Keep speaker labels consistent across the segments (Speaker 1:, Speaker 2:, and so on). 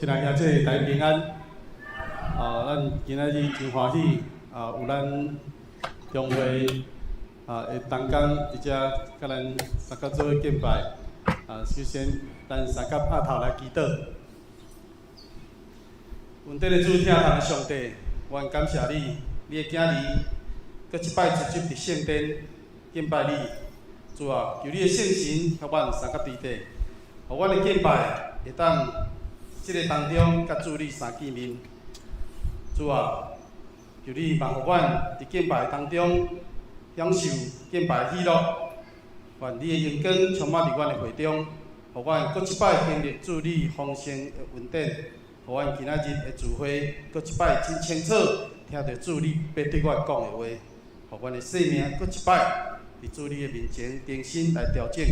Speaker 1: 親愛兄弟，大家平安。啊，咱今仔日真歡喜，啊，有咱中會啊的同工佇遮佮咱相佮做伙敬拜。啊，首先，咱相佮匾頭來祈禱。阮頂的主疼痛的上帝，阮感謝你，你的囝兒閣一擺聚集佇聖殿敬拜你。主啊，求你的聖神予阮相佮佇底，予阮的敬拜會當這个當中，佮主你相見面。主啊，求你嘛予阮佇敬拜當中享受敬拜喜樂。願你的榮光充滿佇阮的會中，予阮閣一擺經歷主你豐盛的恩典，予阮今仔日的聚會閣一擺真清楚聽著主你欲對阮講的話，予阮的生命閣一擺佇主你的面前重新來調整。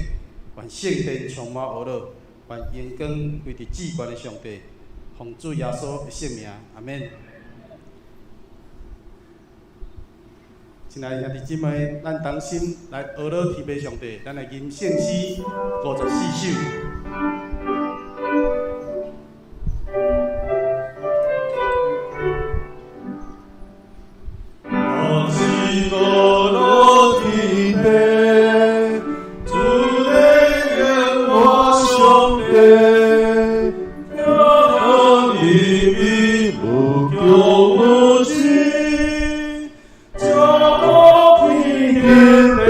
Speaker 1: 願聖殿充滿呵咾，願榮光歸佇至懸的上帝，奉主耶穌的聖名，阿們。親愛的兄弟姊妹，咱同心來呵咾天父上帝，咱來吟聖詩54首。
Speaker 2: 同心呵咾天父，主的耶和華上帝，疼痛秘密無窮無盡，照顧天天地。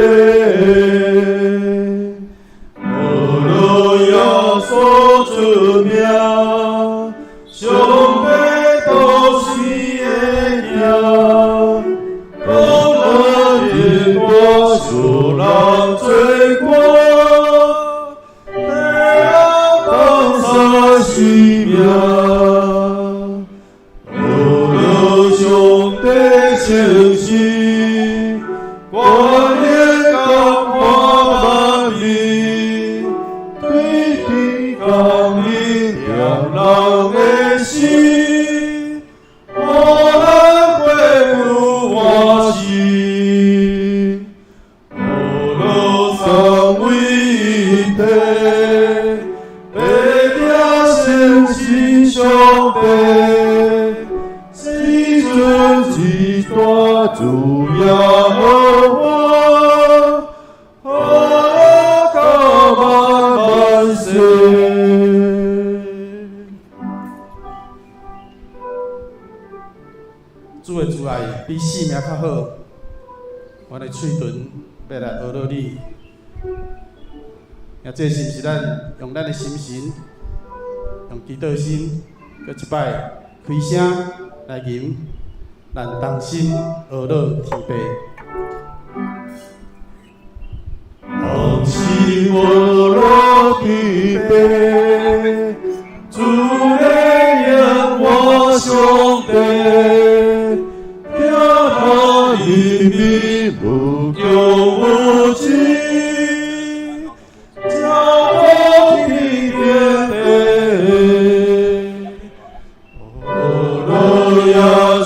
Speaker 2: 呵咾耶穌主名，上帝都是的行，講論的大受人罪過，替人放捨性命。呵咾上帝誠實，權能感化萬民，對天降臨疼人的心，予咱恢復活心。呵咾三位一體，白領聖心上帝，至尊至大主耶和華，呵咾到萬萬世。
Speaker 1: 主的慈愛比性命較好，阮的喙唇欲來呵咾你。啊，這是毋是咱用咱的心神，用祈禱心，閣一擺開聲來吟，咱同心呵咾天父。
Speaker 2: 同心呵咾天父，主的耶和華上帝，疼痛秘密無窮無盡，照顧天天地。呵咾耶穌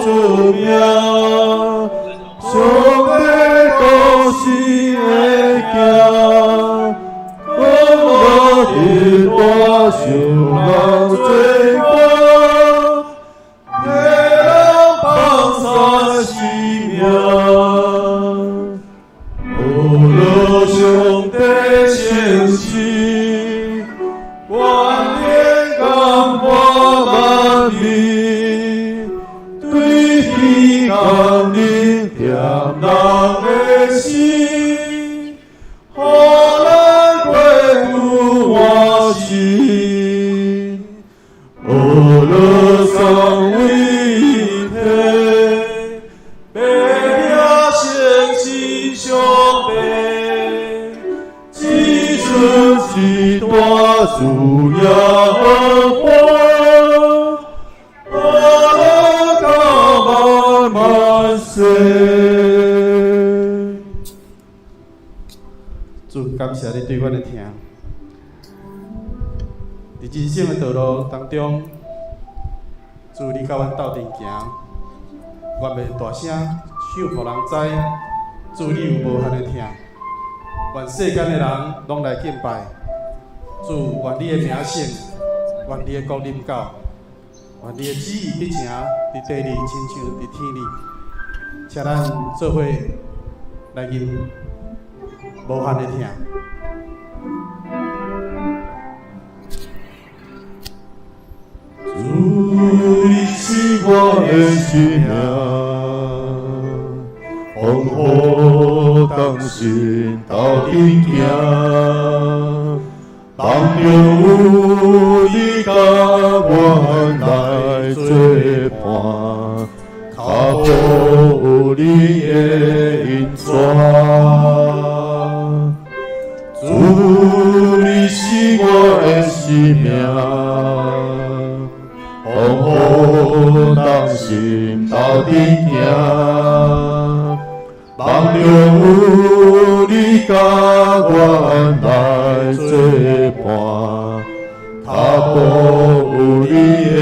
Speaker 2: 主名，上帝都是的行，講論的大受人罪過，替人放捨性命。呵咾上帝誠實，權能感化萬民，對天降臨疼人的心，予咱恢復活心。呵咾三位一體，白領聖心上帝，至尊至大主耶和華，呵咾到萬萬世。
Speaker 1: 主，感謝你對阮的疼。佇人生的道路當中，主你佮阮鬥陣行，願欲大聲唱予人知，主你有無限的疼。願世間的人攏來敬拜，主，願你的名聲願你的國臨到，願你的旨意得成佇地裡，親像佇天裡。請咱做伙來吟無限的疼。
Speaker 2: 主，你是我的生命，風雨同心鬥陣行，夢中有你佮阮來做伴，跤步有你的引帶。主，你是我的生命，風雨同心鬥陣行，夢中有你佮阮來做伴，跤步有你的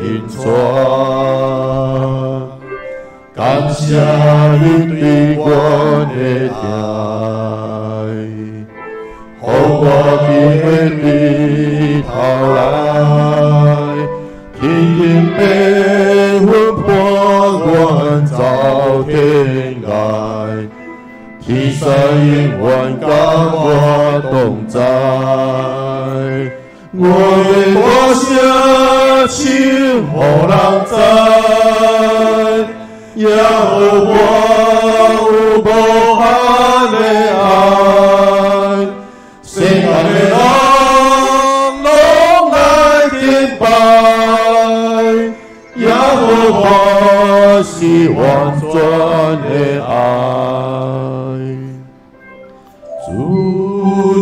Speaker 2: 引帶。感謝你對阮的疼愛，予我機會對頭來，天頂白雲伴阮走天涯，天使永遠佮我同在，我欲大聲唱，予人知，耶和華有無限的愛，世間的人攏來敬拜，耶和華是完全的愛。主，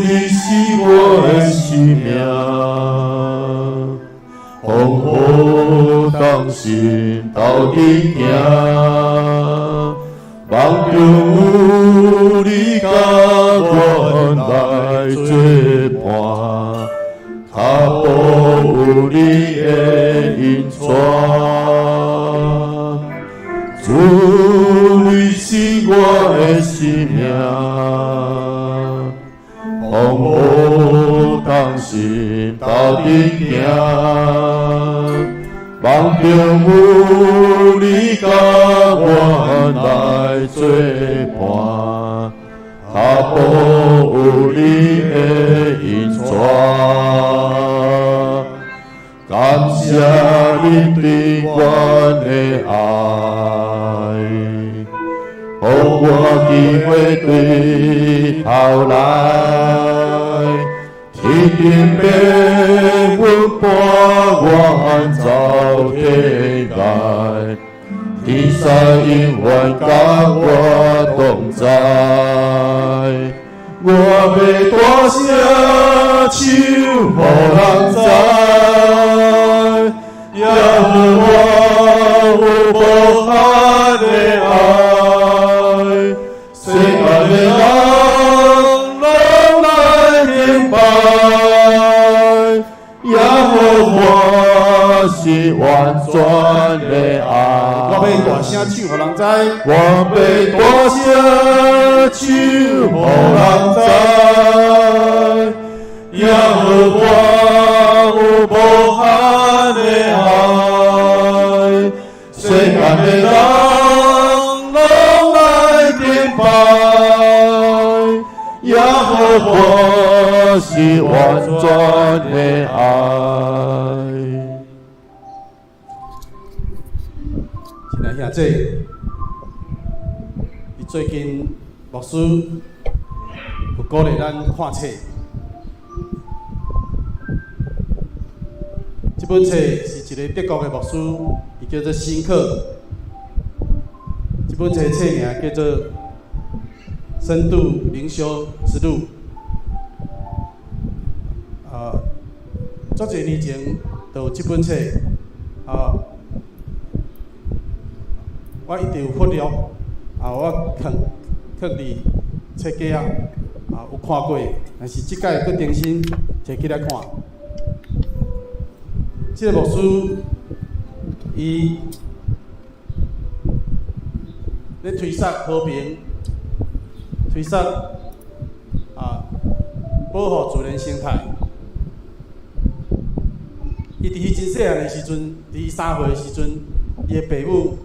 Speaker 2: 你是我的生命，風雨同心鬥陣行，夢中有你佮阮來做伴，跤步有你的引帶。主，你是我的生命，風雨同心鬥陣行，夢中有你佮阮來做伴，跤步有你的引帶。感謝你對阮的愛，予我機會對頭來，天頂白雲伴阮走天涯，天使永遠佮我同在，我欲大聲唱，予人知，耶和華有無限的愛，世間的人攏來敬拜，耶和華是完全的愛。
Speaker 1: 我欲大聲唱，予人知。
Speaker 2: 我欲大聲唱，予人知，耶和華有無限的愛，世間的人攏來敬拜，耶和華是完全的愛。
Speaker 1: 親愛兄姊，伊最近牧師有鼓勵咱看冊，這本冊是一個德國的牧師，伊叫做辛克。這本冊冊名叫做《深度靈修之路》。足濟年前就有這本冊，我一直有忽略，我囥囥佇冊架仔，有看過，但是這擺閣重新摕起來看。這個牧師，伊咧推捒和平，推捒保護自然生態。伊佇彼真細漢的時陣，佇伊3歲的時陣，伊的爸母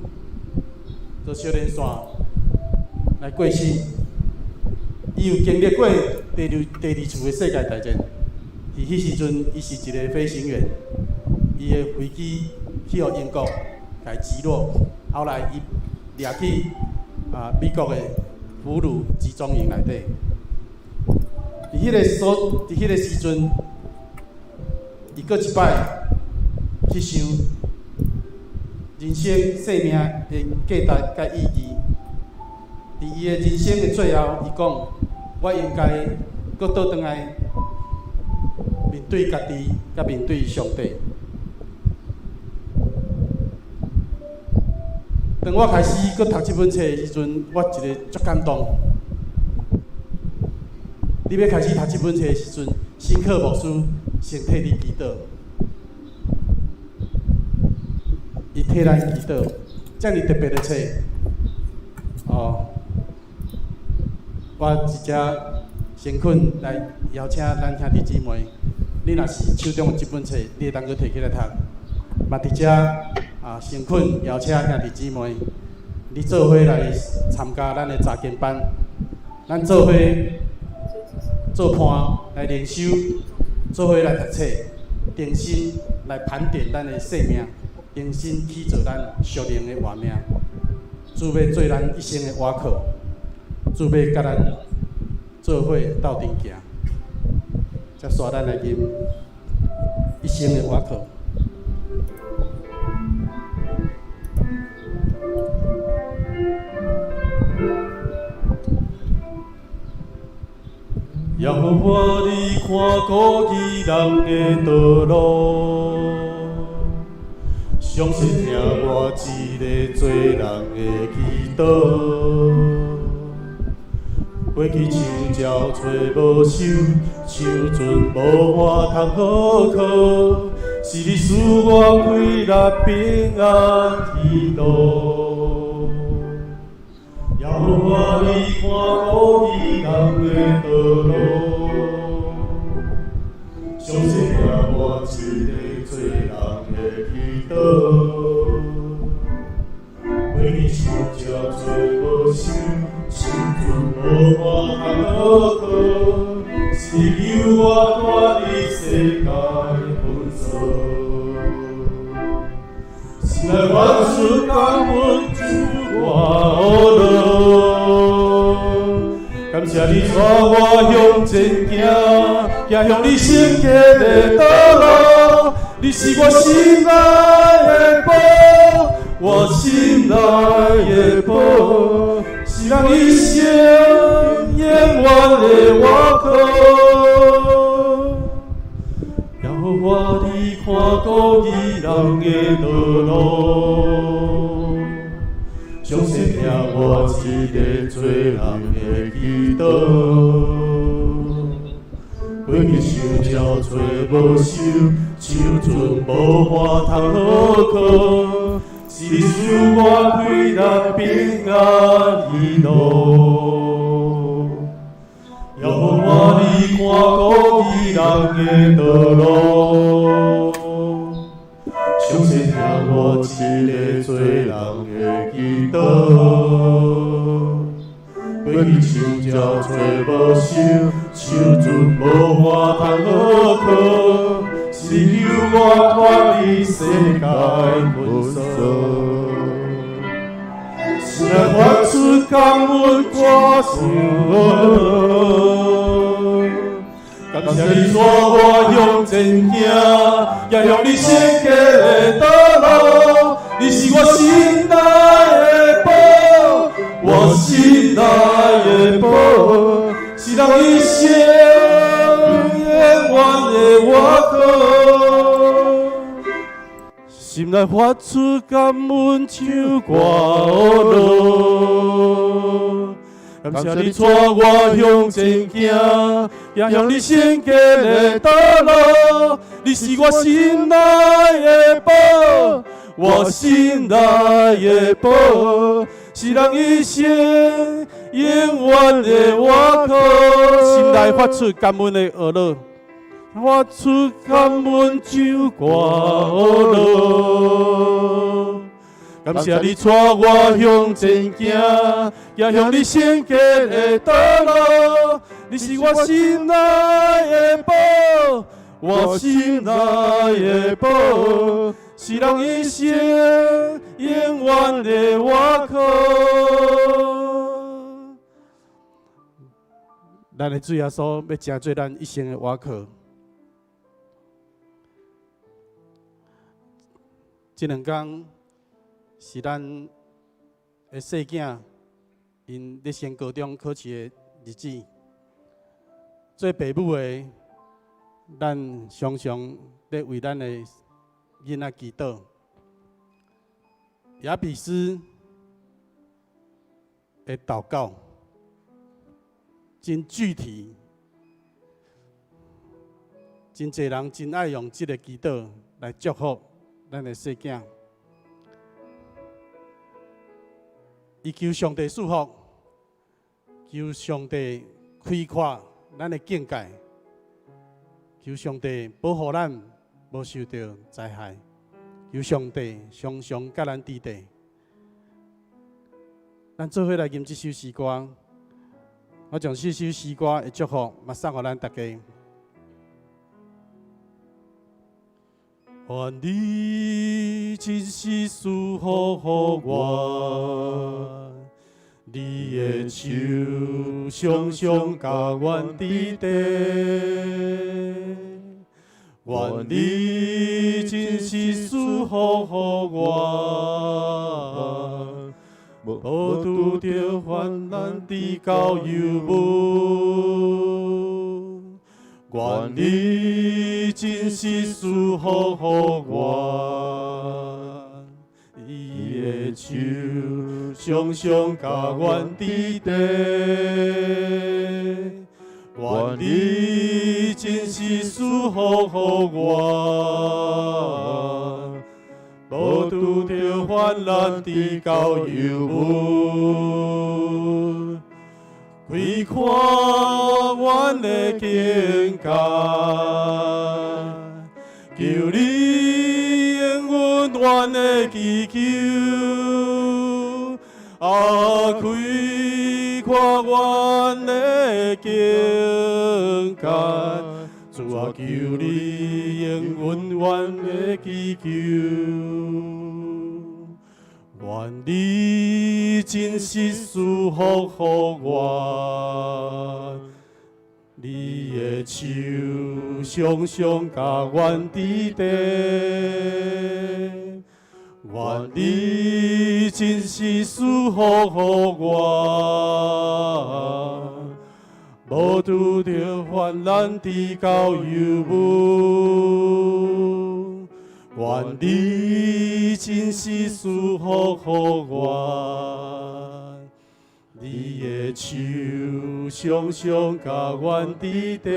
Speaker 1: 就相連線來過身。伊有經歷過第二次的世界大戰，佇彼時陣，伊是一个飛行員，伊的飛機去予英國共擊落，後來伊掠去美國的俘虜集中營內底。佇彼个時陣，伊閣一擺去想人生生命的價值佮意義。佇伊的人生的最後，伊講：我應該閣倒轉來面對家己，佮面對上帝。當我開始閣讀這本冊的時陣，我一个足感動。你欲開始讀這本冊的時陣，新克牧師先替你祈禱，伊替咱祈禱，遮爾特別的冊，哦，我佇遮誠懇來邀請咱兄弟姊妹，你若是手中有這本冊，你會當閣提起來讀。嘛佇遮誠懇邀請兄弟姊妹，你做伙來參加咱的查經班，咱做伙做伴來靈修，做伙來讀冊，重新來盤點咱的生命，重新去做咱屬靈的活命。主欲做咱一生的倚靠，主欲佮咱做伙鬥陣行，才煞咱來吟一生的倚靠。耶和華，你看顧義人的道路，詳細聽我一个罪人的祈禱。過去樹鸟揣無收，手船無岸通好靠，是你賜我快樂平安喜樂。耶和華，你看顧義人的道路，詳細聽我一个罪人的祈禱。過去樹鳥揣無收，手船無岸通好靠，是你救我脫離世界紛擾。心內發出感恩主我樂，感謝你帶我向前行，行向你聖潔的道路。你是我心內的寶，我心內的寶，是人一生永遠的倚靠。耶和華，你看顧義人的道路，詳細聽我一个罪人的祈禱。過去樹鳥揣無收，手船無岸通好靠，是你賜我快樂平安喜樂。耶和華，你看顧義人的道路，詳細聽我一个罪人的祈禱。過去樹鳥揣無收，手船無岸通好靠，是你救我脫離世界紛擾。心內發出感恩歌聲，感謝你帶我向前行，行向你聖潔的道路。你是我心內的寶，我心內的寶，是人一生永遠的倚靠。心內發出感恩唱歌樂，感謝你帶我向前行，行向你聖潔的道路。你是我心內的寶，我心內的寶，是人一生永遠的倚靠。心內發出感恩的呵咾，發出感恩唱歌樂。感謝你帶我向前行，行向你聖潔的道路。你是我心內的寶，我心內的寶，是人一生永遠的倚靠。咱的主耶穌欲成做咱一生的倚靠。這兩工是咱的細囝𪜶咧升高中考試的日子。做爸母的，咱常常咧為咱的囡仔祈禱。雅比斯的禱告真具體，真濟人真愛用這个祈禱來祝福咱的細囝。伊求上帝賜福，求上帝開闊咱的境界，求上帝保護咱無受著災害，求上帝常常佮咱佇底。咱做伙來吟這首詩歌，我將這首詩歌的祝福嘛送予咱大家。願你真實賜福予我，你的手常常佮阮佇底。願你真實賜福予我，無拄著患難得到尤物。願你真實賜福予我，你的手常常佮阮佇底。願你真實賜福予我，無拄著患難得到尤物。開闊阮的境界，求你應允阮的祈求，啊，開闊阮的境界，主啊，求你應允阮的祈求。願你真實賜福予我，你的手常常佮阮佇底。願你真實賜福予我，無拄著患難得到尤物。願你真實賜福予我，你的手常常佮阮佇底。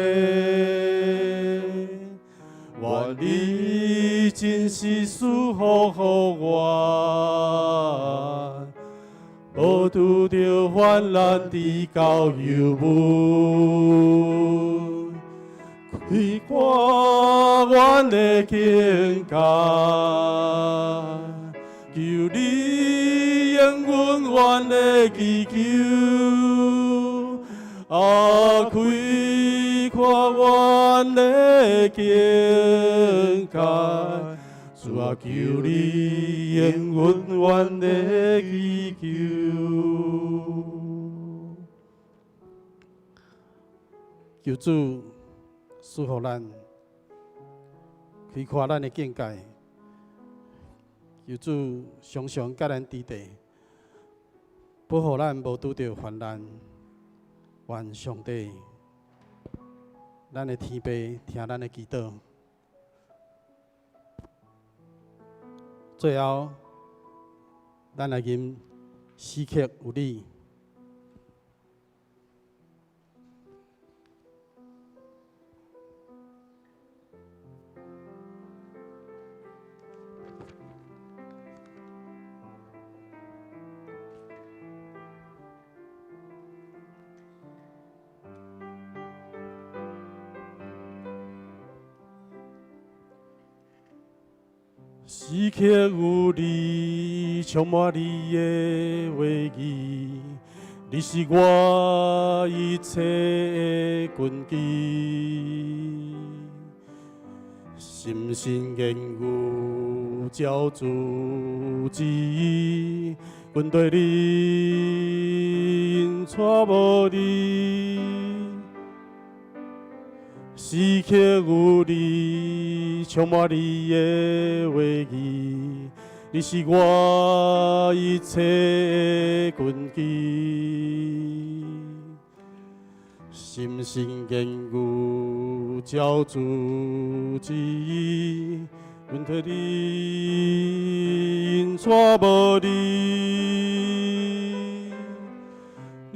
Speaker 1: 願你真實賜福予我，無拄著患難得到尤物。開闊阮的境界，求你應允阮的祈求，啊，開闊阮的境界，主啊，求你應允阮的祈求。求主賜予咱，開闊咱的境界，求主常常佮咱佇底，保護咱無拄著患難。願上帝，咱的天父聽咱的祈禱。最後，咱來吟時刻有你。時刻有你，充滿你的話語，你是我一切的根基。深信堅固，照主旨意，阮綴你引帶無離。時刻有你，充滿你的話語，你是我一切的根基。深信堅固，照主旨意，阮綴你引帶無離。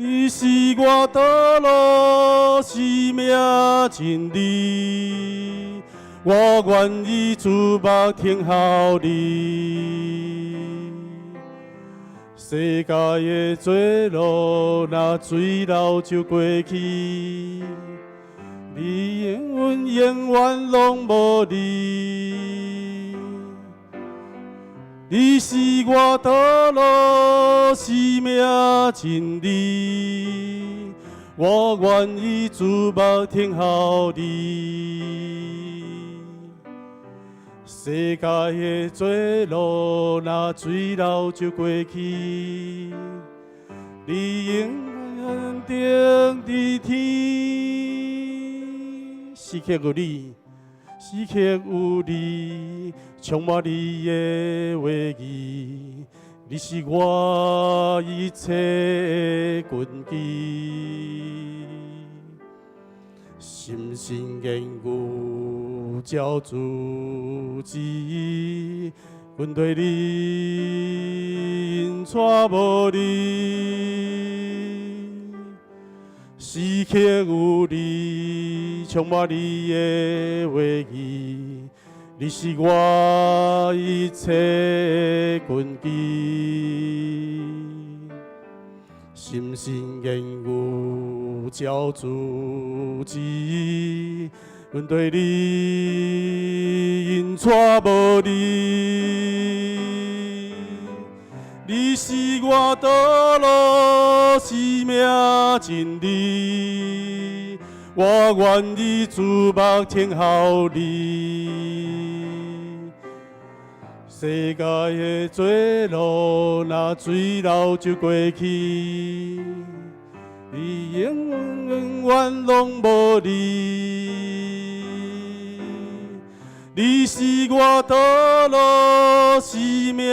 Speaker 1: 你是我道路、生命、真理，我願意注目聽候你。世界的罪惡若水流就過去，你永遠永遠攏無離。你是我道路、生命、真理，我願意注目聽候你。世界的罪惡若水流就過去，你永遠安定佇天。時刻有你，時刻有你，充滿你的話語，你是我一切的根基。深信堅固，照主旨意，阮綴你引帶無離。時刻有你，充滿你的話語，你是我一切的根基。深信堅固，照主旨意，阮綴你引帶無離。你是我道路、生命、真理，我願意注目聽候你。世界的罪惡若水流就過去，你永遠攏無離。你是我道路、生命、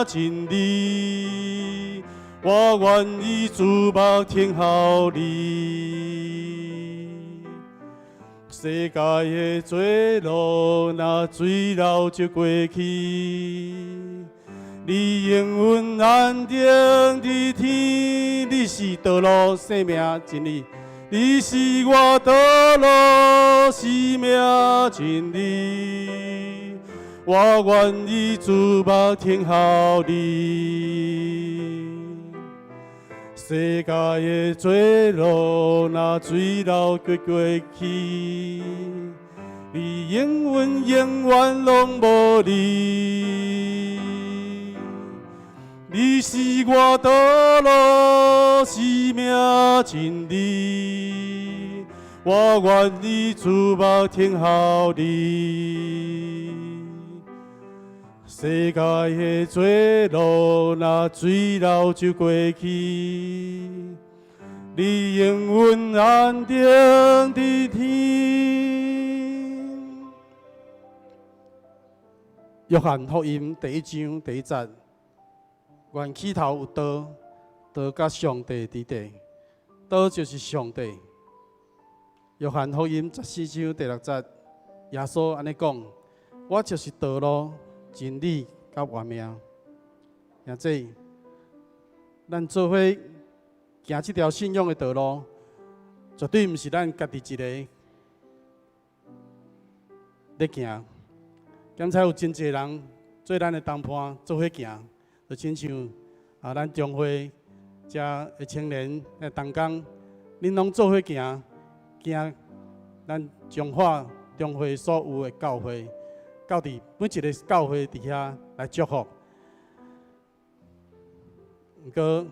Speaker 1: 真理，我願意注目聽候你。世界的罪惡若水流就過去，你永遠安定佇天。你是道路、生命、真理，你是我道路、生命、真理，我願意注目聽候你。世界的罪惡若水流過過去，你永遠永遠攏無離。你是我道路、生命、真理，我願意注目聽候你。世界的罪惡若水流就過去，你永遠安定佇天。約翰福音第一章第一節：原起頭有道，道佮上帝佇底，道就是上帝。約翰福音14章第6節，耶穌按呢講：我就是道路、真理佮活命。兄弟，咱做伙行這條信仰的道路，絕對毋是咱家己一個咧行。敢才有真濟人做咱的同伴做伙行，就親像啊，咱中會遮的青年的同工，恁攏做伙行，行咱彰化中會所有的教會，到佇每一个教會佇遐來祝福。毋過，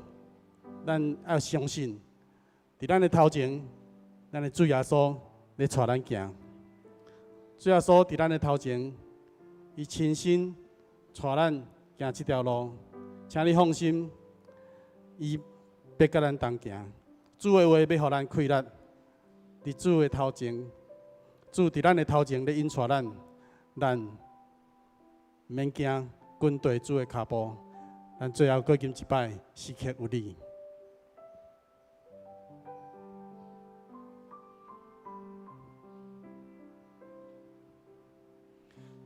Speaker 1: 咱愛相信，佇咱的頭前，咱的主耶穌咧帶咱行。主耶穌佇咱的頭前，伊親身帶咱行這條路，請你放心，伊欲佮咱同行。主的話欲予咱氣力，佇主的頭前，主佇咱的頭前咧引帶咱，咱毋免驚，跟隨主的跤步。咱最後閣吟一擺，時刻有你。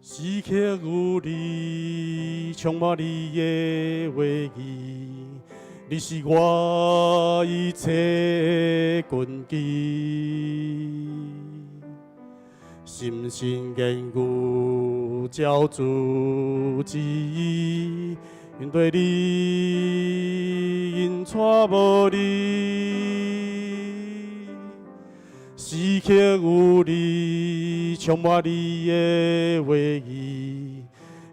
Speaker 1: 時刻有你，充滿你的話語，你是我一切根基。深信堅固，照主旨意，面對你，引帶無離。時刻有你，充滿你的話語，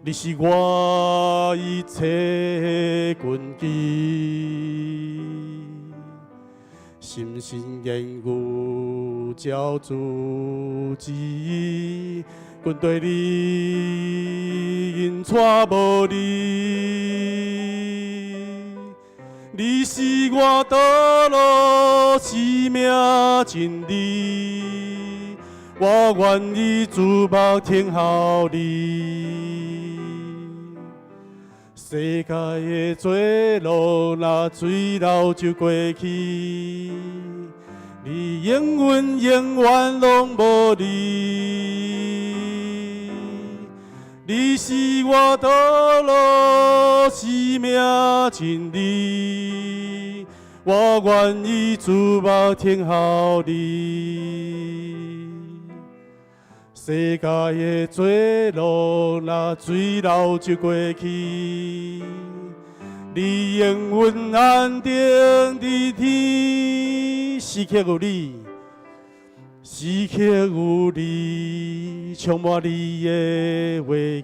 Speaker 1: 你是我一切根基。深信堅固，照主旨意，跟隨你，引帶無離。你是我道路、生命、真理，我願意注目聽候你。世界的罪惡若水流就過去，你永遠永遠攏無離。你是我道路、生命、真理，我願意注目聽候你。世界的罪惡若水流就過去，你永遠安定佇天，時刻有你，時刻有你，充滿你的話語，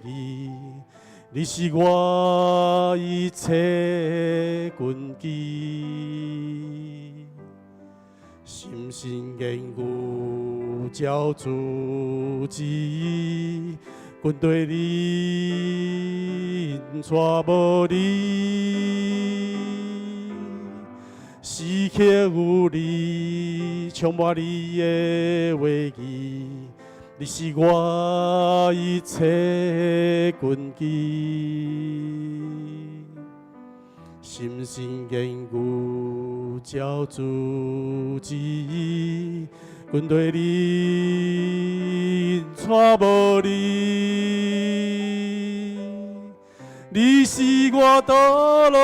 Speaker 1: 你是我一切根基。深信堅固，照主旨意，跟隨你，引帶無離。時刻有你，充滿你的話語，你是我一切根基。深信堅固，照主旨意，跟隨你，引帶無離。你是我道路、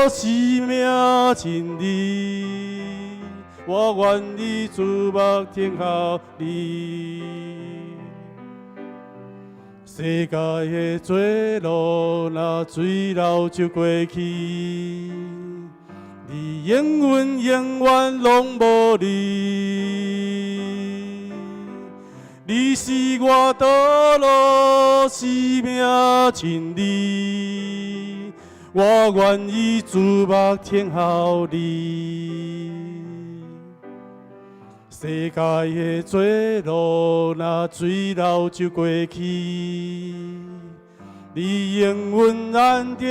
Speaker 1: 生命、真理，我願意注目聽候你。世界的罪惡若水流就過去，你永遠永遠攏無離。你是我道路、生命、真理，我願意注目聽候你。世界的罪惡若水流就過去，你永遠安定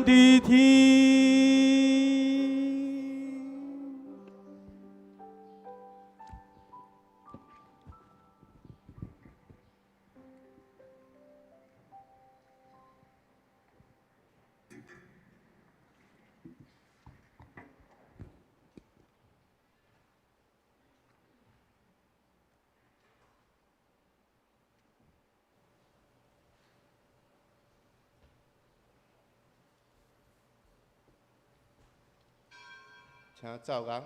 Speaker 1: 佇天。
Speaker 2: 請奏樂。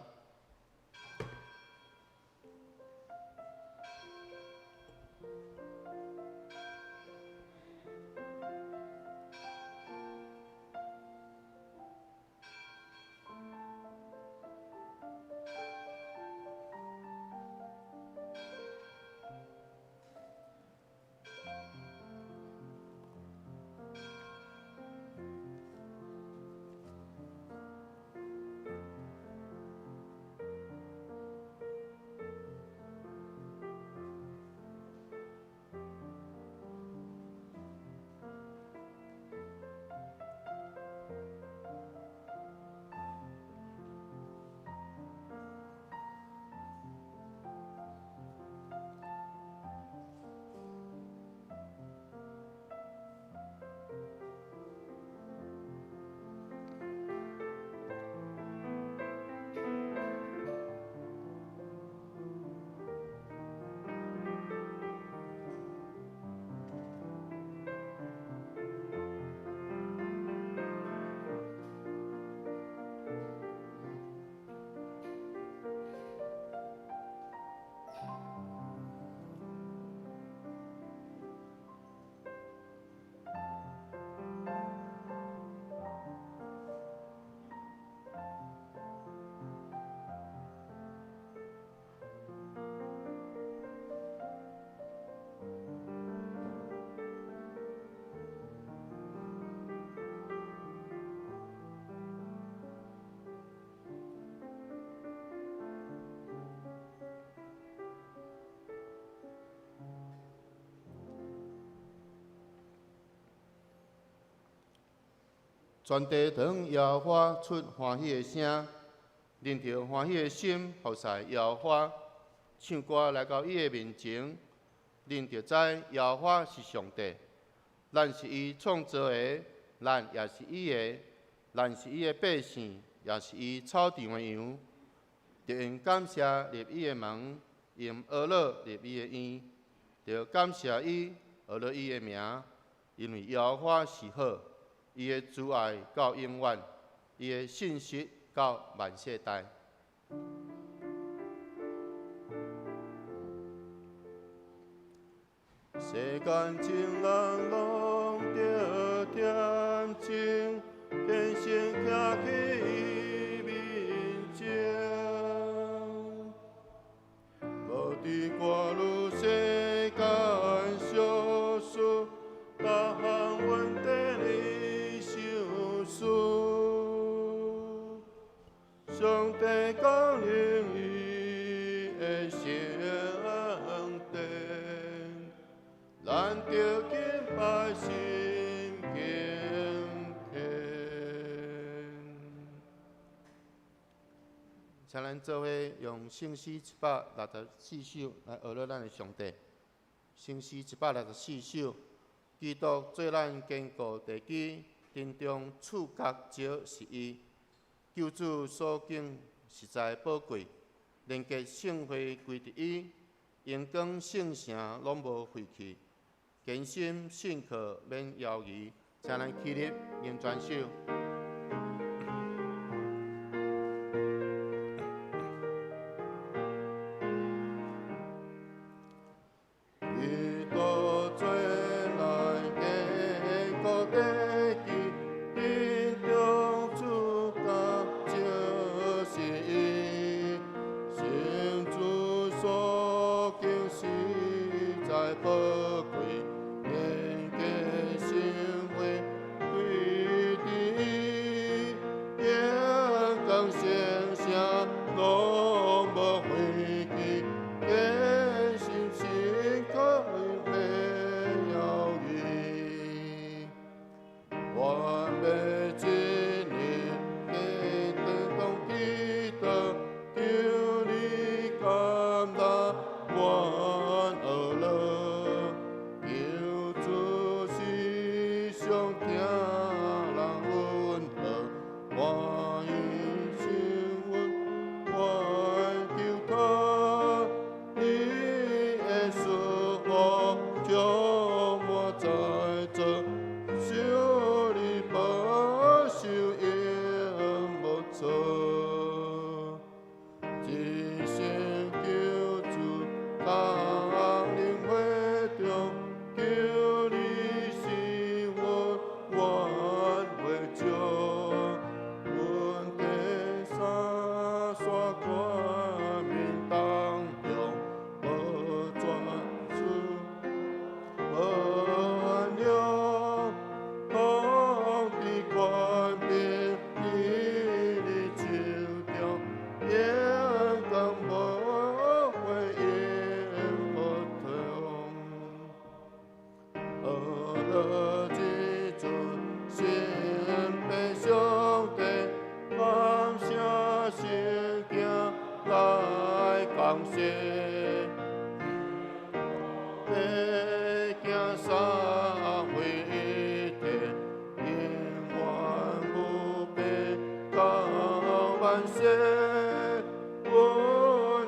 Speaker 2: 全地當耶和華出歡喜的聲，恁著歡喜的心服侍耶和華，唱歌來到伊的面前，恁就知耶和華是上帝。咱是伊創造的，咱也是伊的，咱是伊的百姓，也是伊草場的羊。著用感謝入伊的門，用呵咾入伊的院，著感謝伊，呵咾伊的名，因為耶和華是好，伊的慈愛到永遠，伊的信實到萬世代。世間情人攏著恬靜，虔誠徛去伊面前，無佇掛慮世間小事，逐項問題你想思。上帝降臨伊的聖殿，咱著敬拜心敬虔。請咱做伙用聖詩164首來呵咾咱的上帝。聖詩164首，基督做咱堅固地基，殿中柱角石是伊。救主所敬實在寶貴，連結聖會歸佇伊，榮光聖城攏無廢去，堅心信靠免猶豫，請咱起立念全首。基督做咱堅固地基，殿中柱角就是伊，聖主所敬實在寶貴，連結聖會歸佇伊，榮光聖城攏無廢去，堅心信靠免猶豫。願欲一日見當當基督，求你甘納阮呵咾，求主時常疼人溫和，歡喜心阮願求託，你的賜福充滿在座，求你保守永無錯。一生求主降臨會中，求你使阮願會將，阮的三山冠冕當用，無轉出無安了，統治權柄佇你手中，榮光無悔永不停。呵咾這尊神父上帝，感謝聖經來講說，白行三位一體，永遠不變到萬世。阮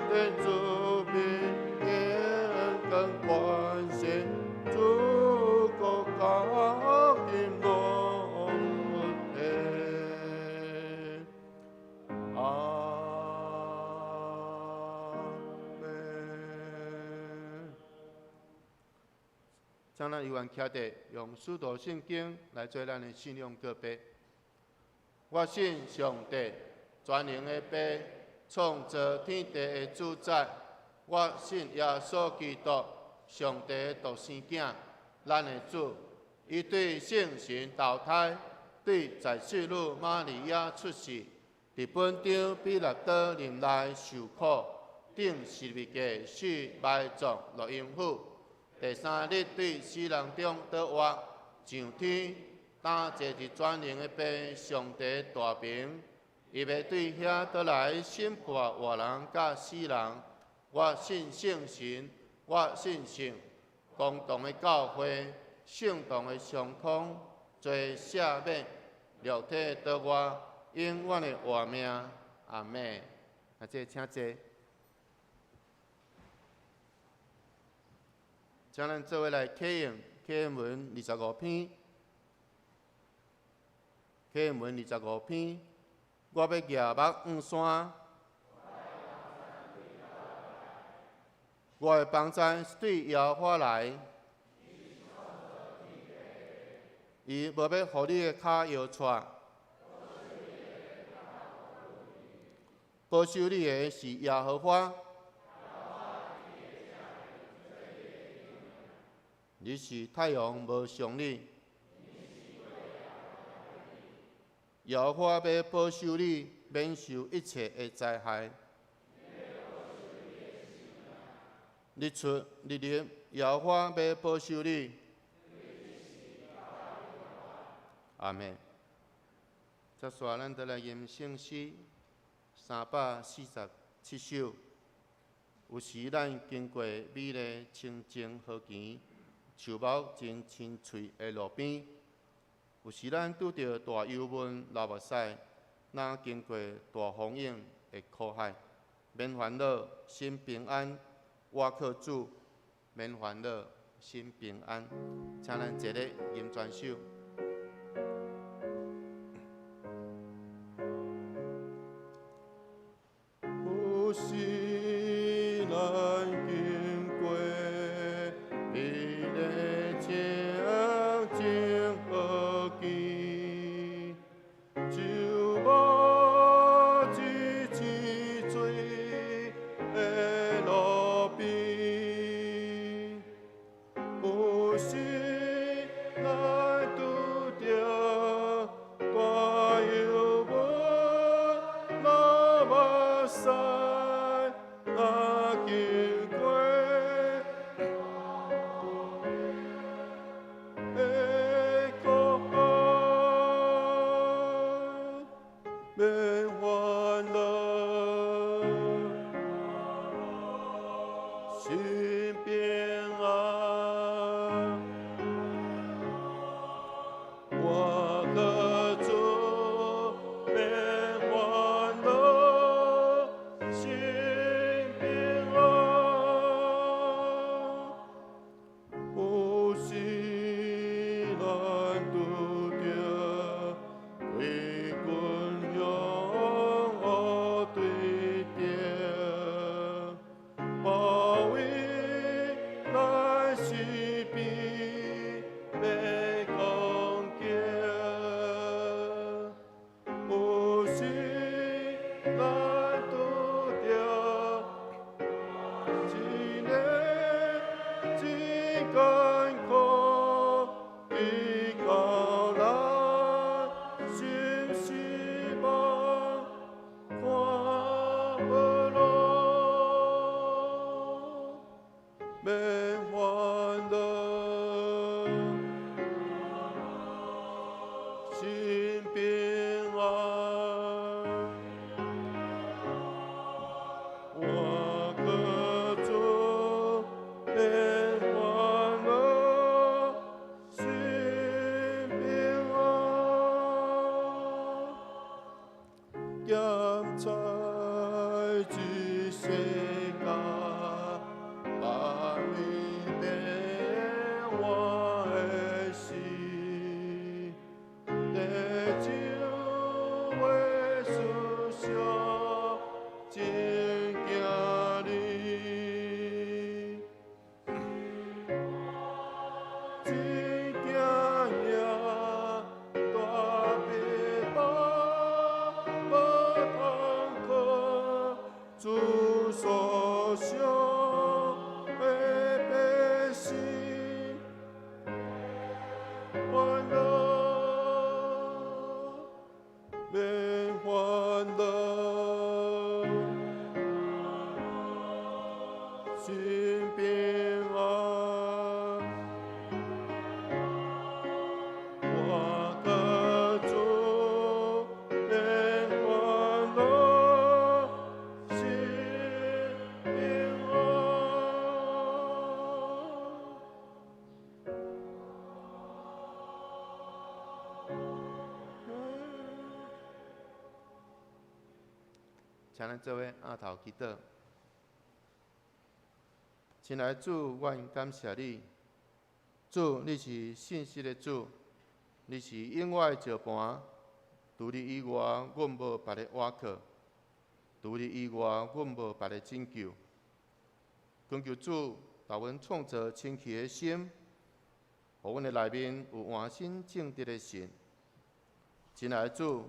Speaker 2: 的主比榮光權勢，諸國到今攏無退。阿們。請咱有緣徛佇用使徒信經來做咱的信仰告白。我信上帝，全能的父，創造天地的主宰。我信耶穌基督，上帝的獨生囝，咱的主。伊對聖神投胎，對在聖女瑪利亞出世，佇本張彼拉多任內受苦，釘十字架死埋葬落陰府。第三日對死人中倒活，上天，當坐佇全能的父上帝大爿，伊欲對遐倒來審判活人佮死人。我信聖神，我信聖公同的教會，聖徒的相通，罪赦免，肉體的復活，永遠的活命。阿們。啊，這請坐。請咱做伙來啟用啟應文二十五篇，啟應文二十五篇，我欲舉目向山，我的幫助是對耶和華來，伊無欲予你的跤搖掣，保守你的是耶和華。日時太陽無傷你，耶和華欲保守你，免受一切的災害。日出日入，耶和華欲保守你。阿們。接續咱再來吟聖詩347首。有時咱經過美麗清靜河墘，樹木真青翠的路邊；有時咱拄著大憂悶流目屎，若經過大風湧的苦海，免煩惱，心平安，我靠主，免煩惱，心平安。請咱齊咧吟全首。有時咱經過美麗清靜河墘，樹木真青翠的路邊，有時咱拄著大憂悶流目屎，若經過的苦海，免煩惱，心平安。我靠主，免煩惱，心平安。有時咱拄著危軍向烏對敵，包圍咱四邊欲攻擊。有時咱拄著一个真艱苦，依靠咱心希望，看無路，免煩惱，心平安。我靠主，免煩惱，心平安。咸在這世間，萬物變換的時，地上的思想真驚人。真驚惶，大逼迫無通靠，主所賞的百姓，煩惱，免煩惱，心平安。我靠請咱做伙爇頭祈禱。親愛的主，阮感謝你。主，你是信實的主，你是永活的石磐。除你以外，阮無別个倚靠；除你以外，阮無別个拯救。懇求主，予阮創造清氣的心，予阮的內面有換新正直的神。親愛的主，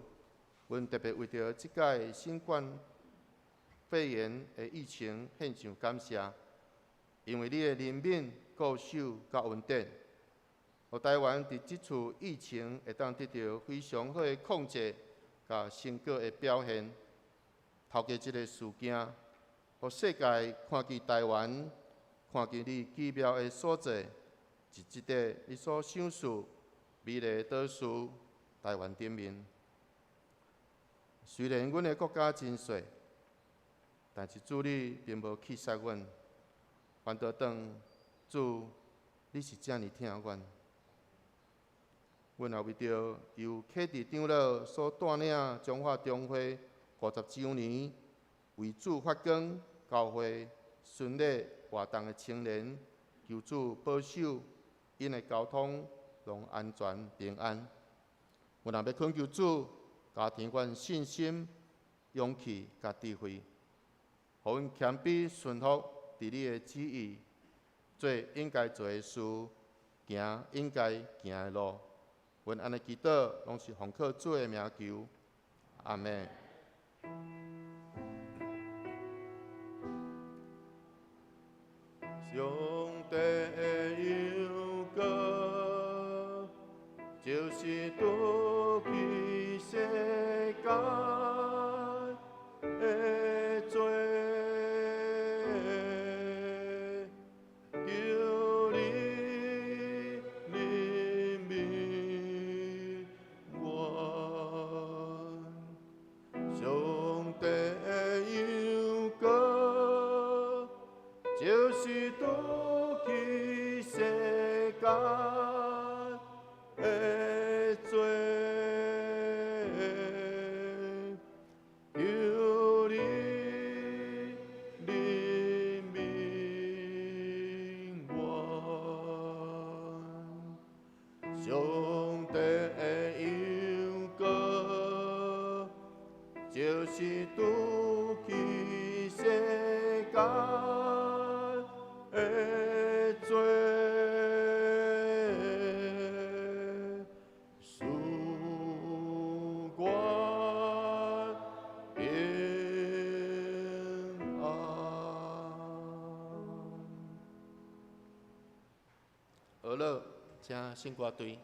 Speaker 2: 阮特別為著這擺新冠肺炎的疫情獻上感謝，因為你的憐憫、顧守佮恩典，予台灣佇這次疫情會當得著非常好的控制佮成果的表現。透過這个事件，予世界看見台灣，看見你奇妙的所在，是這個你所賞賜美麗的島嶼台灣頂面。雖然阮的國家真細，但是主你並無棄殺阮，反倒轉主，你是遮爾疼阮。阮也為著由啟智長老所帶領彰化中會50週年為主發光教會巡禮活動的青年，求主保守𪜶的交通攏安全平安。阮也欲懇求主加添阮信心、勇氣佮智慧，予阮謙卑順服佇你的旨意，做應該做的事，行應該行的路。阮按呢祈禱，攏是奉靠主的名求，阿們。上帝的羊羔，就是除去世間的罪，求你憐憫阮。上帝的羊羔，就是除去世間的罪，求你憐憫阮。上帝的羊羔，就是除去世間的罪，賜阮平安。好了，請聖歌隊。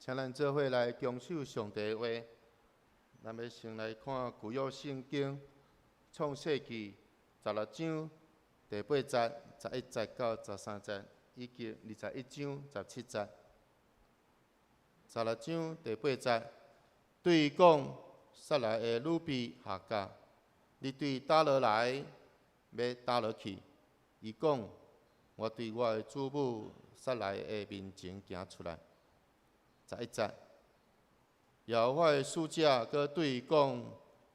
Speaker 2: 請咱做伙來恭守上帝的話。咱欲先來看舊約聖經創世記十六章第八節、11節到13節，以及21章17節。十六章第八節，對伊講：撒萊的女婢夏甲，你對佗落來，欲佗落去？伊講：我對我的主母撒萊的面前行出來。11節，耶和華的使者閣對伊講：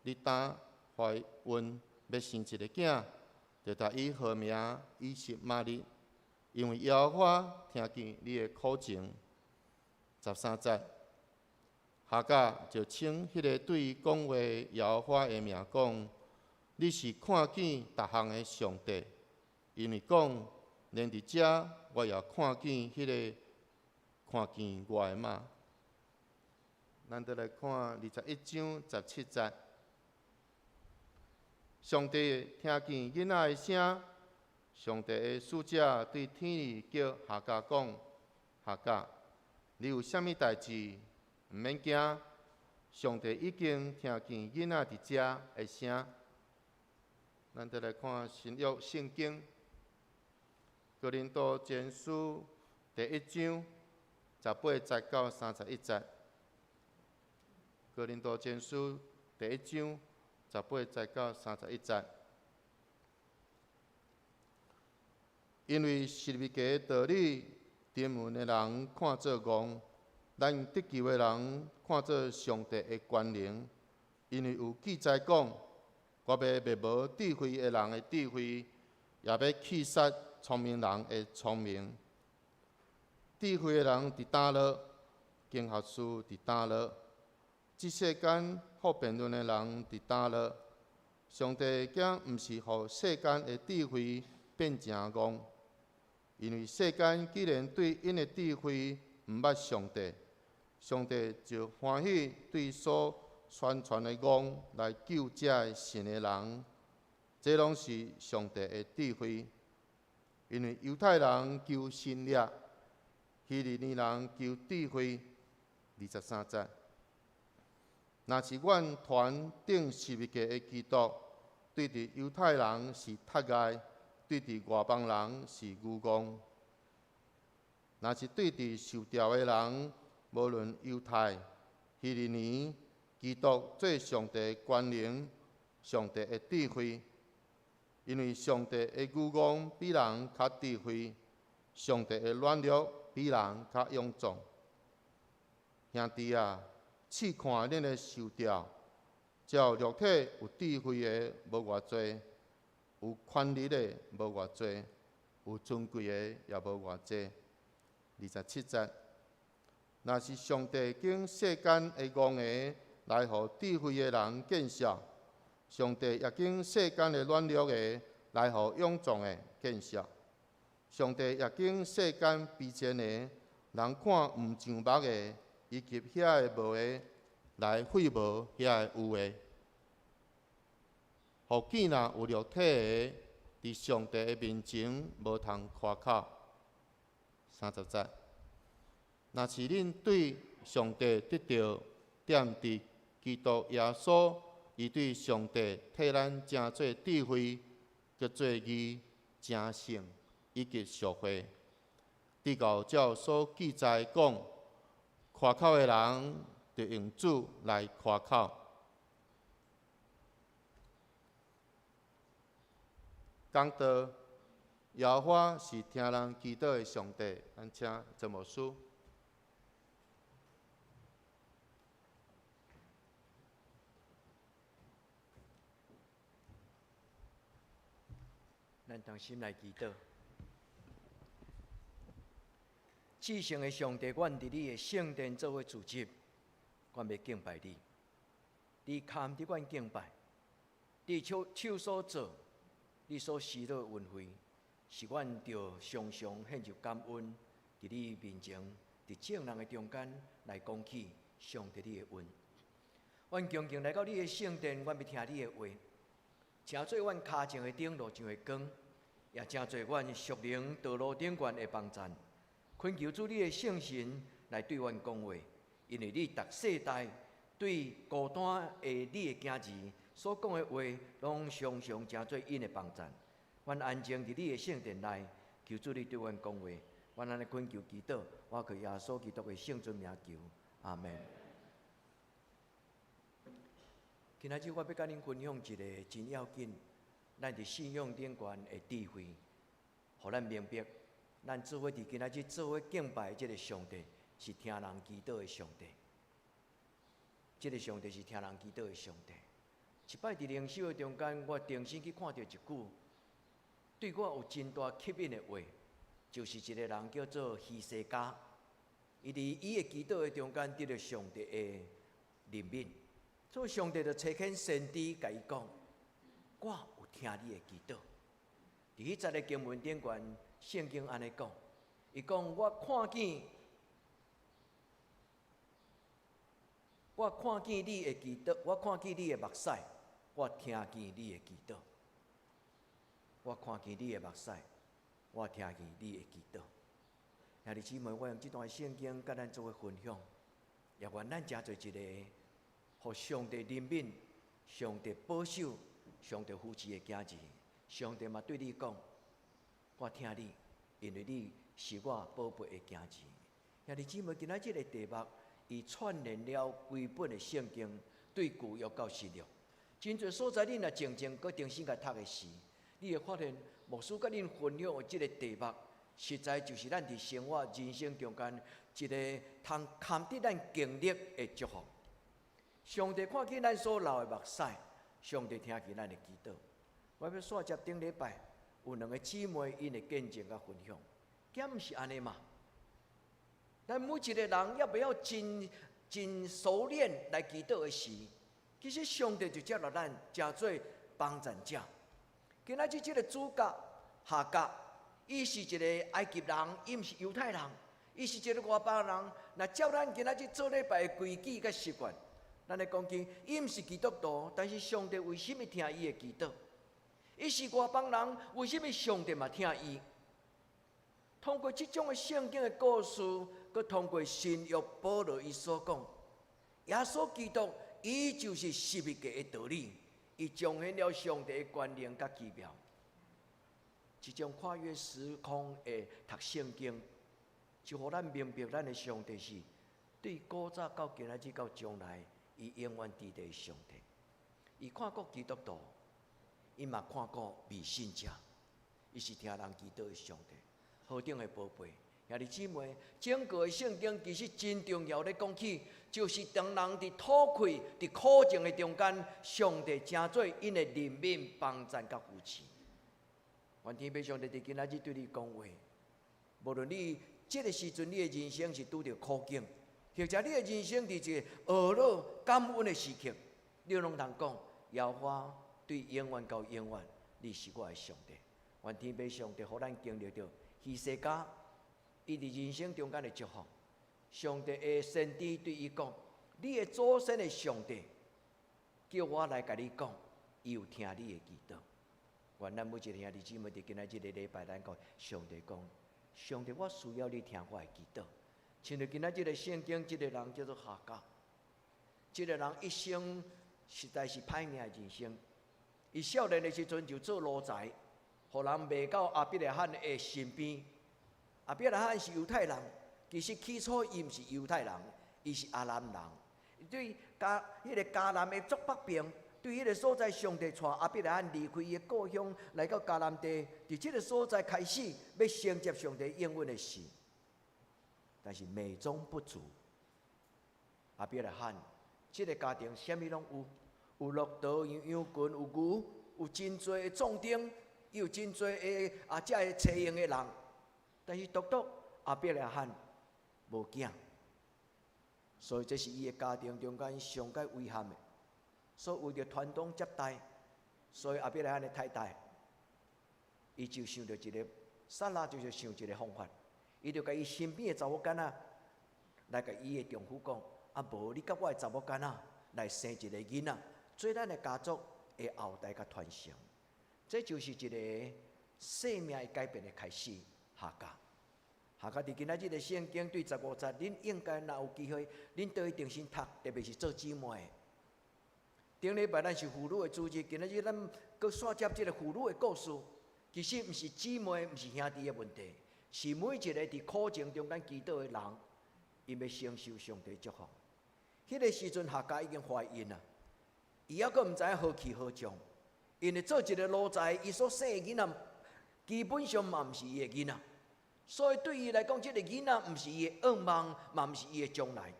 Speaker 2: 你當懷孕，欲生一个囝，就共伊號名以實瑪利，因為耶和華聽見你的苦情。13節，夏甲就稱彼个對伊講話耶和華的名講：你是看見逐項的上帝，因為講連佇遮我也看見彼个看見我的嗎？咱再來看21章17節，上帝聽見囡仔的聲，上帝的使者對天裡叫夏甲講：夏甲，你有啥物代誌？毋免驚，上帝已經聽見囡仔佇遮的聲。咱再來看新約聖經，哥林多前書第一章18節到31節。哥林多前書第一章18節到31節。因為十字架的道理，沉淪的人看做戇，咱得救的人看做上帝的權能。因為有記載講：我欲滅無智慧的人的智慧，也欲棄殺聰明人的聰明。智慧的人佇佗落，經學士佇佗落，這世間好辯論的人佇佗落。上帝敢毋是予世間的智慧變成戇，因為世間既然對𪜶的智慧毋捌上帝，上帝就歡喜對所宣傳的戇來救這个信的人。這攏是上帝的智慧，因為猶太人求神蹟，希利尼人求智慧。23節，若是阮傳釘十字架的基督，對佇猶太人是窒礙，對佇外邦人是愚戇。若是對佇受召的人，無論猶太、希利尼，基督做上帝的權能，上帝的智慧。因為上帝的愚戇比人較智慧，上帝的軟弱比人較勇壯。兄弟啊，試看恁的受召，照肉體有智慧的無偌濟，有權力的無偌濟，有尊貴的也無偌濟。27節，若是上帝揀世間的戇的來予智慧的人見笑，上帝也揀世間的軟弱的來予勇壯的見笑。上帝也揀世間卑賤的，人看毋上目的，以及遐个無的，來廢無遐个有的。予見若有肉體的，佇上帝的面前無通誇口。30節，若是恁對上帝得著踮佇基督耶穌，伊對上帝替咱成做智慧，閣做義、成聖以及贖回。直到照所記載講，誇口的人，就用主來誇口。講道，耶和華是聽人祈禱的上帝。咱請鄭牧師。
Speaker 3: 咱同心來祈禱。至聖的上帝，阮佇你的聖殿做伙聚集，阮欲敬拜你。你堪得阮敬拜，你手手所造，你所施的恩惠，是阮著常常獻上感恩，佇你面前，佇眾人的中間來講起上帝你的恩。阮恭敬來到你的聖殿，阮欲聽你的話，請做阮跤前的燈，路上的光，也成做阮屬靈道路頂懸的幫贊。懇求主你的聖神來對阮講話，因為你逐世代對孤單的你的囝兒所講的話，攏常常成做𪜶的幫贊。阮安靜佇你的聖殿內，求主你對阮講話。阮按呢懇求祈禱，我靠耶穌基督的聖尊名求，阿門。今仔日我欲佮恁分享一个真要緊，咱佇信仰頂懸的智慧，予咱明白，咱做伙佇今仔日做伙敬拜這个上帝，是聽人祈禱的上帝。這个上帝是聽人祈禱的上帝。一擺佇靈修的中間，我重新去看著一句，對我有真大吸引的話，就是一个人叫做希西家，伊佇伊的祈禱的中間得著上帝的憐憫，所以上帝就差遣先知共伊講：我有聽你的祈禱。佇彼節的經文頂懸，聖經按呢講，伊講我看見，我看見你的祈禱，我看見你的目屎，我聽見你的祈禱，我看見你的目屎。我聽見你的祈禱，兄弟姊妹，我用這段聖經佮咱做伙分享，也願咱成做一个予上帝憐憫、上帝保守、上帝扶持的囝兒。上帝嘛對你講：我疼你，因為你是我寶貝的囝兒。兄弟姊妹，今仔這个題目，伊串聯了規本的聖經，對舊約到新約，真濟所在，恁若靜靜閣重新共讀的時，你會發現。牧師佮恁分享的這个題目，實在就是咱佇生活人生中間一个通堪得咱經歷的祝福。上帝看見咱所流的目屎，上帝聽見咱的祈禱。我欲煞接頂禮拜有兩个姊妹𪜶的見證佮分享，敢毋是按呢嘛？咱每一个人猶袂曉真真熟練來祈禱的時，其實上帝就接納咱，成做幫贊者。今仔日這个主角夏甲，伊是一个埃及人，伊毋是猶太人，伊是一个外邦人。若照咱今仔日做禮拜的規矩佮習慣，咱來講起，伊毋是基督徒，但是上帝為啥物聽伊的祈禱？伊是外邦人，為啥物上帝嘛聽伊？通過這種的聖經的故事，閣通過新約保羅伊所講，耶穌基督，伊就是十字架的道理。伊彰顯了上帝的權能佮奇妙，這種跨越時空的讀聖經，就予咱明白咱的上帝是對古早到今仔日到將來，伊永遠佇咧的上帝。伊看顧基督徒，伊嘛看顧未信者，伊是聽人祈禱的上帝，何等的寶貝！兄弟姊妹，整個的聖經其實真重要咧講起，就是當人佇土氣、佇苦境的中間，上帝成做𪜶的憐憫、幫贊佮扶持。願天父上帝佇今仔日對你講話，無論你這个時陣你的人生是拄著苦境，或者你的人生佇一个呵樂感恩的時刻，你攏通講：耶和華對永遠到永遠，你是我的上帝。願天父上帝予咱經歷著希西家。伊佇人生中間的祝福，上帝的先知對伊講：你的祖先的上帝叫我來共你講，伊有聽你的祈禱。願咱每一個兄弟姊妹佇今仔這个禮拜，咱共上帝講：上帝，我需要你聽我的祈禱。親像今仔這个聖經，這个人叫做夏甲，這个人一生實在是歹命的人生。伊少年的時陣就做奴才，予人賣到亞伯拉罕的身邊。亞伯拉罕是猶太人，其實起初伊毋是猶太人，伊是亞蘭人。對迦彼个迦南的最北邊，對彼个所在，上帝帶亞伯拉罕離開伊的故鄉，來到迦南地，佇這个所在開始欲承接上帝應允的事，但是美中不足。亞伯拉罕這个家庭啥物攏有，有駱駝，有羊群，有牛，有真濟的壯丁，有真濟的啊，這个找用的人。但是獨獨亞伯拉罕無囝，所以這是伊的家庭中間上蓋遺憾的。所以為著傳宗接代，所以亞伯拉罕的太太，伊就想著一个，撒拉就是想一个方法，伊就共伊身邊的查某囡仔來共伊的丈夫講：啊，無你佮我的查某囡仔來生一个囡仔，做咱的家族的後代佮傳承。這就是一个生命的改變的開始。夏甲，夏甲伫今仔日的聖經對15節，恁應該若有機會，恁倒去重新讀，特別是做姊妹的。頂禮拜咱是婦女的主日，今仔日咱閣續接這个婦女的故事。其實毋是姊妹，毋是兄弟的問題，是每一個佇苦情中間祈禱的人，𪜶欲承受上帝祝福。彼个時陣，夏甲已經懷孕啦，伊猶閣毋知影何去何從，因為做一个奴才，伊所生的囡仔基本上嘛毋是伊的囡仔，所以對伊來講，這个囡仔毋是伊的願望，嘛毋是伊的將來。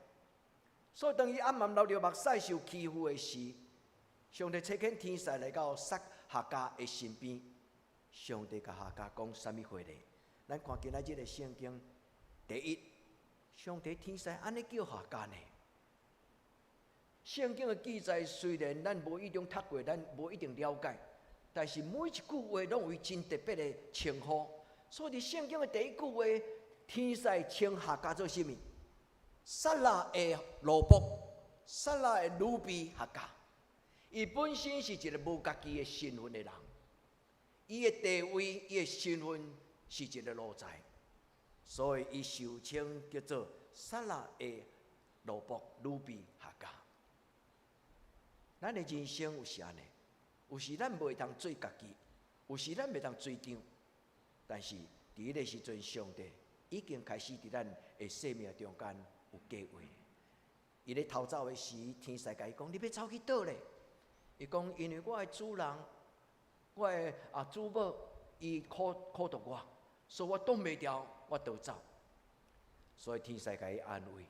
Speaker 3: 所以當伊暗暗流著目屎受欺負的時，上帝差遣天使來到撒夏甲的身邊，上帝共夏甲講啥物話呢？咱看今仔日的聖經，第一，上帝天使按呢叫夏甲呢？聖經的記載雖然咱無一定讀過，咱無一定了解，但是每一句話攏有伊真特別的稱呼。所以佇聖經的第一句話，天使稱夏甲做啥物？撒拉的奴僕，撒拉的女婢夏甲。伊本身是一个無家己的身份的人，伊的地位、伊的身份是一个奴才，所以伊受稱叫做撒拉的奴僕女婢夏甲。咱的人生有時按呢，有時咱袂當做家己，有時咱袂當主張，但是佇彼个時陣，上帝已經開始佇咱的生命中間有計劃。伊咧逃走的時，天使共伊講：“你欲走去佗咧？”伊講：“因為我的主人，我的主母，伊苦苦毒我，所以我擋袂牢，我逃走。”所以天使共伊安慰，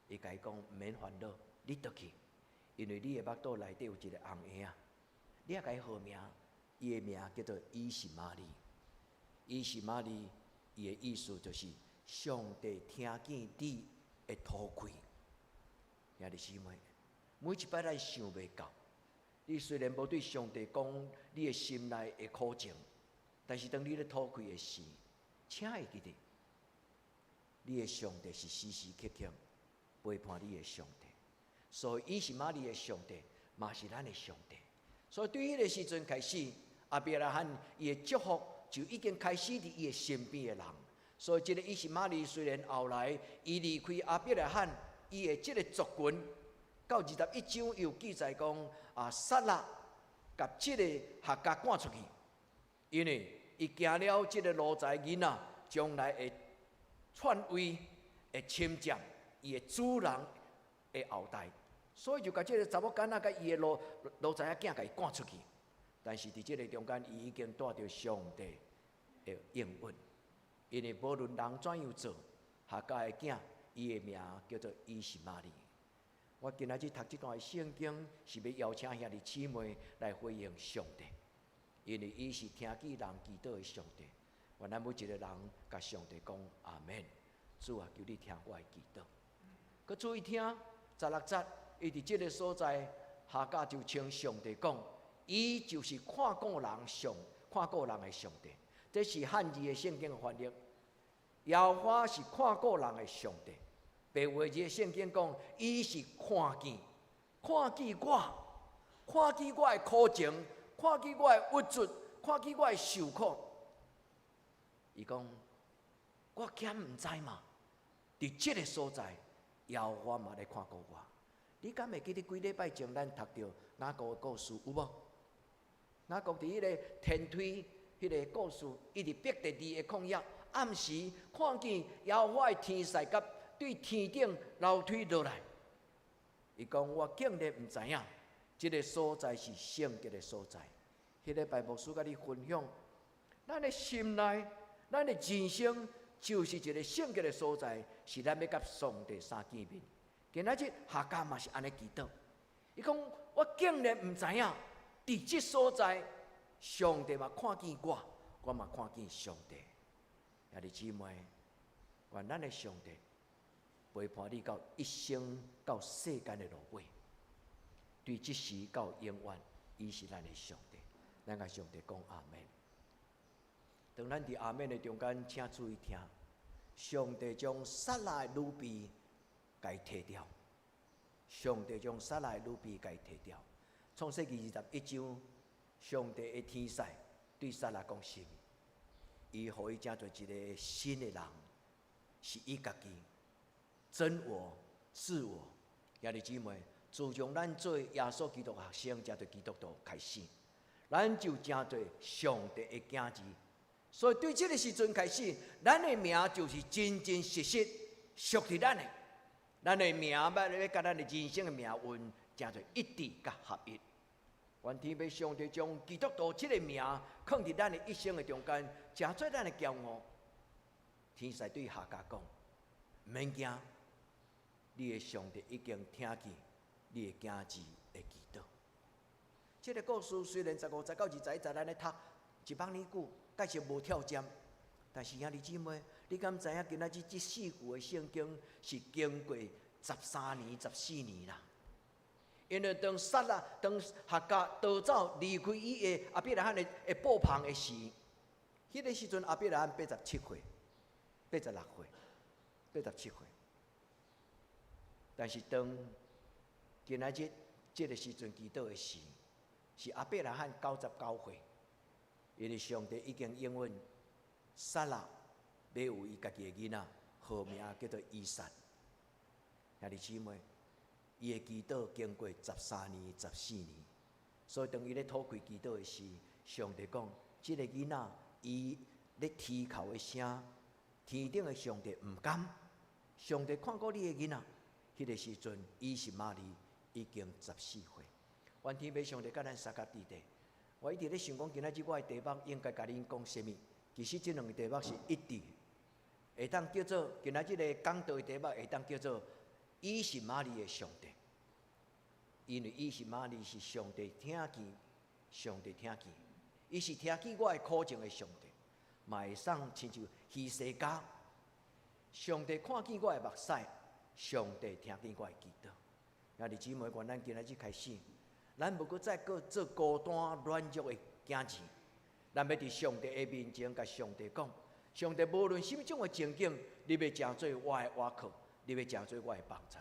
Speaker 3: 伊共伊講：“毋免煩惱，你轉去。因為你的腹肚內底有一個紅嬰仔，你愛共伊號名，伊的名叫做以實瑪利。以實瑪利，伊的意思就是上帝聽見你的禱氣。”兄弟姊妹，每一擺咱想袂到，你雖然無對上帝講你的心內的苦情，但是當你咧禱氣的時，請會記得，你的上帝是時時刻刻陪伴你的上帝。所以，以實瑪利的上帝嘛是咱的上帝。所以，對彼个時陣開始，亞伯拉罕伊的祝福就已經開始佇伊的身邊的人。所以，這个以實瑪利雖然後來伊離開亞伯拉罕，伊的這个族群到21章有記載講啊，撒拉共這个夏甲趕出去，因為伊驚了這个奴才囡仔將來會篡位，會侵佔伊的主人的後代，所以就共這个查某囡仔佮伊的奴才仔囝共伊趕出去。但是佇這个中間，伊已經帶著上帝的應允，因為無論人怎樣做，夏甲的囝，伊的名叫做以實瑪利。我今仔日讀這段聖經，是欲邀請兄弟姊妹來回應上帝，因為伊是聽見人祈禱的上帝。願咱每一个人共上帝講阿們。主啊，求你聽我的祈禱。閣注意聽，16節，伊佇這个所在，夏甲就稱上帝講，伊就是看顧人的上帝。這是漢字的聖經的翻譯。耶和華是看顧人的上帝。白話字的聖經講，伊是看見，看見我，看見我的苦情，看見我的鬱卒，看見我的受苦。伊講，我敢毋知嘛？佇這个所在，耶和華嘛咧看顧我。你敢會記得幾禮拜前咱讀著雅各的故事有無？雅各佇彼个天梯彼个故事，伊佇伯特利的曠野，暗時看見耶和華的天使佮對天頂樓梯落來。伊講，我竟然毋知影，這个所在是聖潔的所在。彼禮拜牧師佮你分享，咱的心內，咱的人生就是一个聖潔的所在，是咱欲佮上帝相見面。今仔日夏甲嘛是按呢祈禱，伊講，我竟然毋知影，佇這所在，上帝嘛看見我，我嘛看見上帝。兄弟姊妹，願咱的上帝陪伴你到一生到世間的落尾，對這時到永遠，伊是咱的上帝。咱共上帝講阿們。當咱佇阿們的中間，請注意聽，上帝將撒拉的女婢共伊提掉。上帝將撒拉的女婢共伊提掉。創世記21章，上帝的天使對撒拉講啥物？伊予伊成做一个新的人。是伊家己，真我、自我。兄弟姊妹，自從咱做耶穌基督學生，成做基督徒開始，咱就成做上帝的囝兒。所以對這个時陣開始，咱的名就是真真實實屬佇咱的。咱的名欲欲佮咱的人生的命運，成做一致佮合一。願天父上帝將基督徒這个名囥佇咱的一生的中間，成做咱的驕傲。天使對夏甲講：毋免驚，你的上帝已經聽見你的囝兒的祈禱。這个故事雖然15節到21節咱咧讀一百年久，蓋是無跳針。但是兄弟姊妹，你敢知影今仔日這四句的聖經是經過13年、14年啦？因為當撒拉、當夏甲逃走離開伊的亞伯拉罕的帳篷的時，彼个時陣亞伯拉罕87歲、86歲、87歲。但是當今仔日這个時陣祈禱的時，是亞伯拉罕99歲，因為上帝已經應允撒拉欲有伊家己的囡仔，號名叫做以撒。兄弟姊妹，伊的祈禱經過13年、14年，所以當伊咧討開祈禱的時，上帝講：這个囡仔伊咧啼哭的聲，天頂的上帝毋甘。上帝看顧你的囡仔，彼个時陣以實瑪利已經14歲。願天父上帝佮咱相佮佇咧。我一直咧想講，今仔日我的題目應該共恁講啥物？其實這兩个題目是一致，會當叫做今仔日个講道的題目，會當叫做以實瑪利的上帝。因為以實瑪利是上帝聽見，上帝聽見，伊是聽見我的苦情的上帝，嘛會使親像希西家，上帝看見我的目屎，上帝聽見我的祈禱。兄弟姊妹，願咱今仔日開始，咱無閣再閣做孤單軟弱的囝兒，咱欲佇上帝的面前，共上帝講：上帝無論啥物種的情景，你欲成做我的依靠，你欲成做我的幫贊。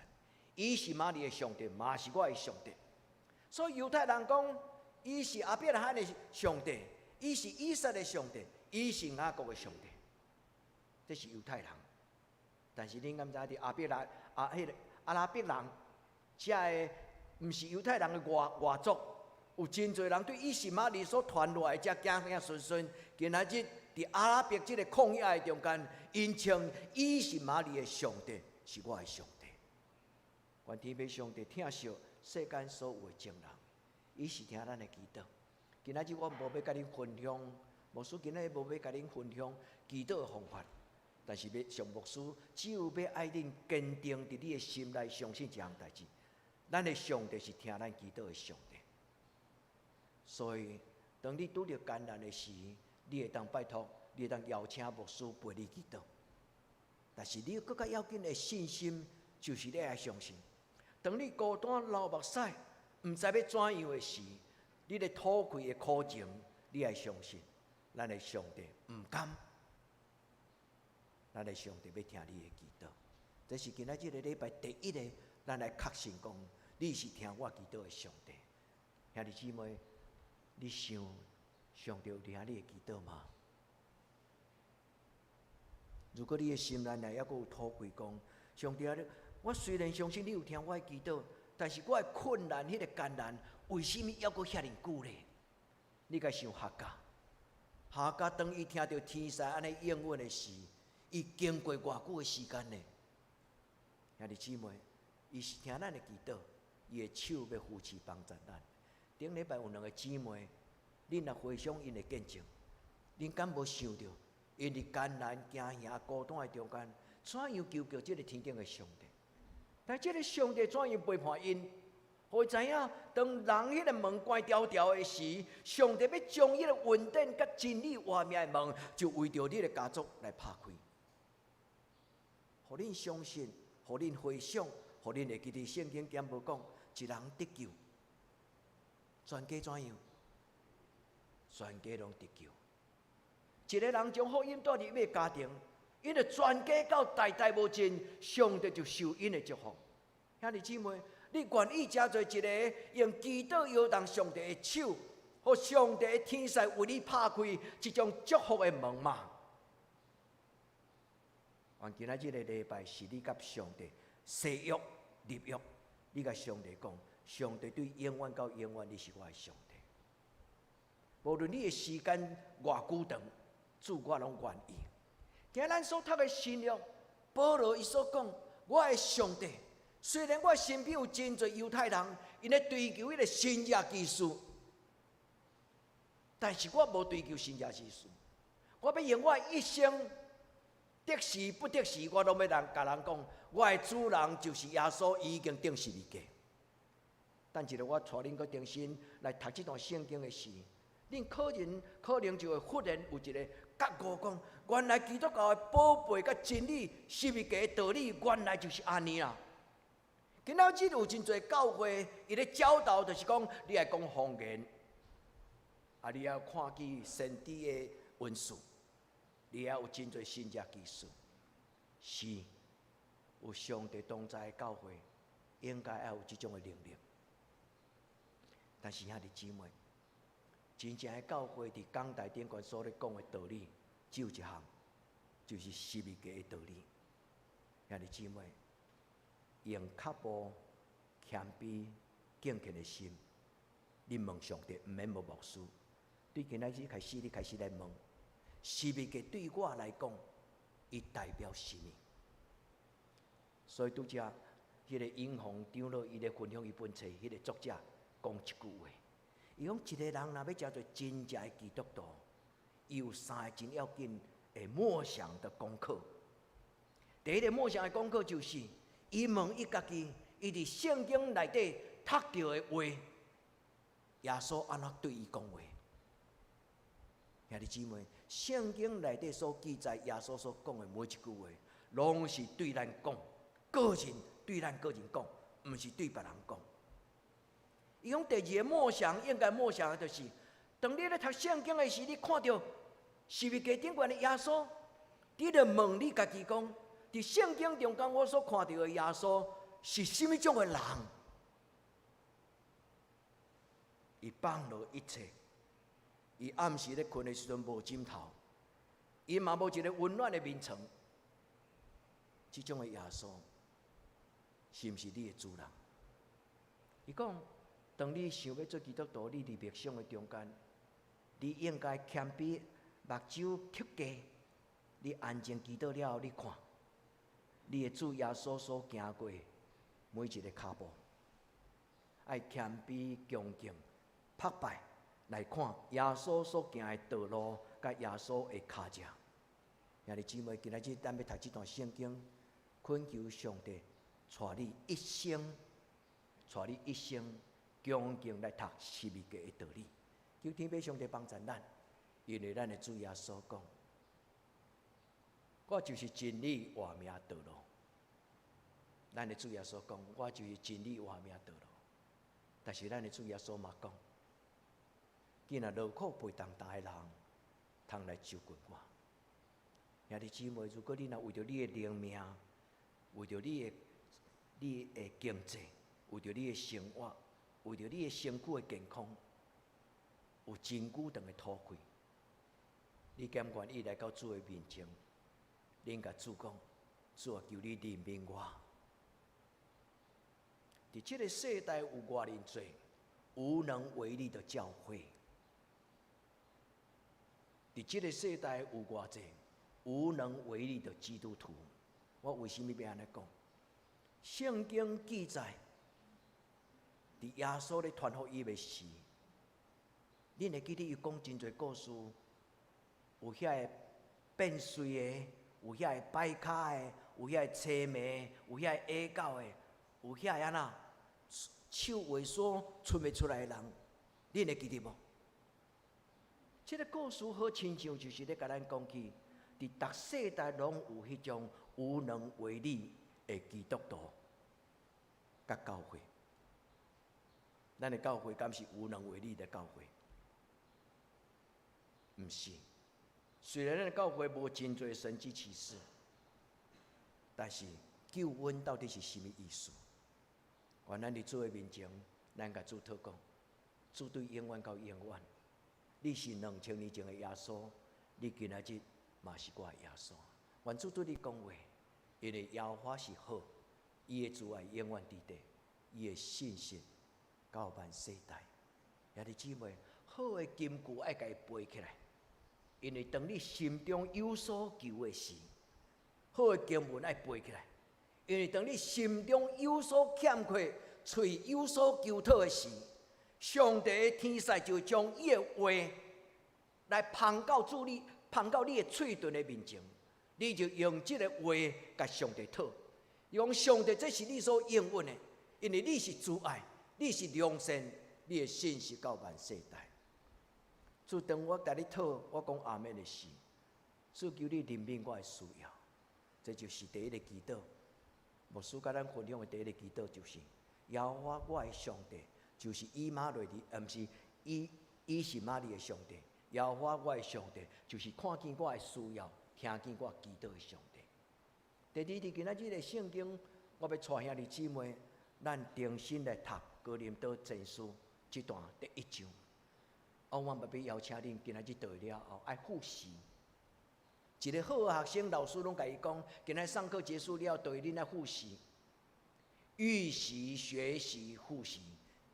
Speaker 3: 以實瑪利的上帝，嘛是我的上帝。所以猶太人講，伊是亞伯拉罕的上帝，伊是以撒的上帝，伊是雅各的上帝。這是猶太人。但是恁敢知影？佇亞伯拉啊，彼个阿拉伯人，遮个毋是猶太人的外外族，有真濟人對以實瑪利所傳落來的這子子孫孫，今仔日佇阿拉伯這个曠野的中間，𪜶稱以實瑪利的上帝是我的上帝。願天父上帝疼惜世間所有的眾人，伊是聽咱的祈禱。今仔日我無欲共恁分享，牧師今仔日無欲共恁分享祈禱的方法，但是欲上牧師只有欲愛恁堅定佇你的心內相信一項代誌：咱的上帝是聽咱祈禱的上帝。所以，當你拄著艱難的時，你會當拜託，你會當邀請牧師陪你祈禱。但是你閣較要緊的信心，就是你愛相信。當你孤單流目屎，毋知欲怎樣的時，你咧討開的苦情，你愛相信，咱的上帝毋甘，咱的上帝欲聽你的祈禱。這是今仔這个禮拜第一個，咱來確信講，你是聽我祈禱的上帝。兄弟姊妹，你想上帝有聽你的祈禱嗎？如果你的心內內猶閣有討開講，上帝啊，我雖然相信你有聽我的祈禱，但是我的困難、彼个艱難，為啥物猶閣遐爾久咧？你該想夏甲，夏甲當伊聽著天使按呢應允的時，伊經過偌久的時間呢？兄弟姊妹，伊是聽咱的祈禱，伊的手欲扶持幫助咱。頂禮拜有兩个姊妹，恁若回想𪜶的見證，恁敢無想著，𪜶佇艱難、驚嚇、孤單的中間，怎樣求告這个天頂的上帝？但這个上帝怎樣陪伴𪜶？予伊知影，當人彼个門關牢牢的時，上帝欲將彼个恩典佮真理活命的門，就為著你的家族來拍開。予恁相信，予恁回想，予恁會記得聖經敢無講，一人得救，全家怎樣？全家攏得救。一个人將福音帶入伊的家庭，𪜶的全家到代代無盡，上帝就受𪜶的祝福。兄弟姊妹，你願意成做一个用祈禱搖動上帝的手，予上帝的天使為你拍開這種祝福的門嗎？願今仔日的禮拜是你佮上帝誓約立約，你共上帝講，上帝對永遠到永遠，你是我的上帝。無論你的時間偌久長，主我攏願意。今咱所讀的新約，保羅伊所講，我的上帝，雖然我身邊有真濟猶太人，𪜶咧追求彼个神蹟奇事，但是我無追求神蹟奇事，我欲用我一生得時不得時，我攏欲人共人講，我的主人就是耶穌，伊已經釘十字架。等一下我帶恁閣重新來讀這段聖經的時，恁可能就會忽然有一個覺悟，講原來基督教的寶貝佮真理、十字架的道理，原來就是按呢啊！今仔日有真濟教會，伊咧教導就是講，你愛講方言，啊，你愛看見先知的恩賜，你愛有真濟神蹟奇事，是有上帝同在的教會，應該愛有這種的能力。但是兄弟姊妹，真正的教會佇講台頂懸所咧講的道理，只有一項，就是十字架的道理。兄弟姊妹，用腳步謙卑敬虔的心，你問上帝，毋免問牧師。對今仔日開始，你開始來問，十字架對我來講，伊代表啥物？所以拄才彼個永鴻長老伊咧分享伊本冊，彼個作者講一句話，伊講一個人若欲成做真正的基督徒，伊有三個真要緊的默想的功課。第一個默想的功課就是，伊問伊家己，伊佇聖經內底讀著的話，耶穌按怎對伊講話？兄弟姊妹，聖經內底所記載耶穌所講的每一句話，攏是對咱講，個人對咱個人講，毋是對別人講。伊講第二個默想應該默想的就是，當你咧讀聖經的時，你看著十字架頂懸的耶穌，你就問你家己講，佇聖經中間我所看著的耶穌是啥物種的人？伊放落一切，伊暗時咧睏的時陣無枕頭，伊嘛無一个溫暖的眠床。這種的耶穌是毋是你的主人？伊講，當你想欲做基督徒，你佇默想的中間，你應該謙卑，目睭乞低，你安靜祈禱了後，你看，你的主耶穌所行過每一个跤步，愛謙卑恭敬，膜拜來看耶穌所行的道路，佮耶穌的跤跡。兄弟姊妹，今仔日咱欲讀這段聖經，懇求上帝帶你一生，帶你一生恭敬來讀十字架的道理。求天父上帝幫助咱，因為咱的主耶穌講，我就是真理、活命道路。咱的主耶穌講，我就是真理、活命道路。但是咱的主耶穌嘛講，囝若勞苦背重擔的人，通來就近我。兄弟姊妹，如果你若為著你的靈命，為著你的經濟，為著你的生活，為著你的身軀的健康，有真久長的禱氣，你甘願意來到主的面前，恁共主講，主啊，求你憐憫我。佇這个世代有偌爾濟無能為力的教會，佇這个世代有偌濟無能為力的基督徒。我為啥物欲按呢講？聖經記載，佇耶穌咧傳福音的時，恁會記得伊講真濟故事，有遐个變綏的，有遐个跛跤的，有遐个青盲，有遐个啞狗的，有遐个按怎手萎縮伸袂出來的人，恁會記得無？這个故事好親像就是咧共咱講起，佇逐世代攏有彼種無能為力的基督徒佮教會。咱的教會敢是無能為力的教會？毋是。雖然咱的教會無真濟神蹟奇事，但是救恩到底是啥物意思？願咱佇主的面前，咱共主禱告，主對永遠到永遠，你是2000年前的耶穌，你今仔日嘛是我的耶穌。願主對你講話。因為耶和華是好，伊的慈愛永遠佇地，伊的信實到萬世代。兄弟姊妹，好的金句愛共伊背起來，因為當你心中有所求的時，好的經文愛背起來，因為當你心中有所欠缺、喙有所求討的時，上帝的天使就將伊的話來捧到主你，捧到你的喙唇的面前，你就用這個話共上帝討。用上帝，這是你所應允的，因為你是慈愛，你是良善，你的信實到萬世代。主當我共你討，我講阿們的時，主求你憐憫我的需要，這就是第一个祈禱。牧師共咱分享的第一个祈禱就是：耶和華我的上帝，就是以馬內利，毋是以以實瑪利的上帝。耶和華我的上帝，就是看見我的需要，聽見我祈禱的上帝。第二，佇今仔日的聖經，我欲帶兄弟姊妹，咱重新來讀哥林多前書這段第一章。我嘛欲邀請恁今仔日讀了後愛複習。一个好的學生，老師攏共伊講，今仔上課結束了，對恁愛複習，預習、學習、複習，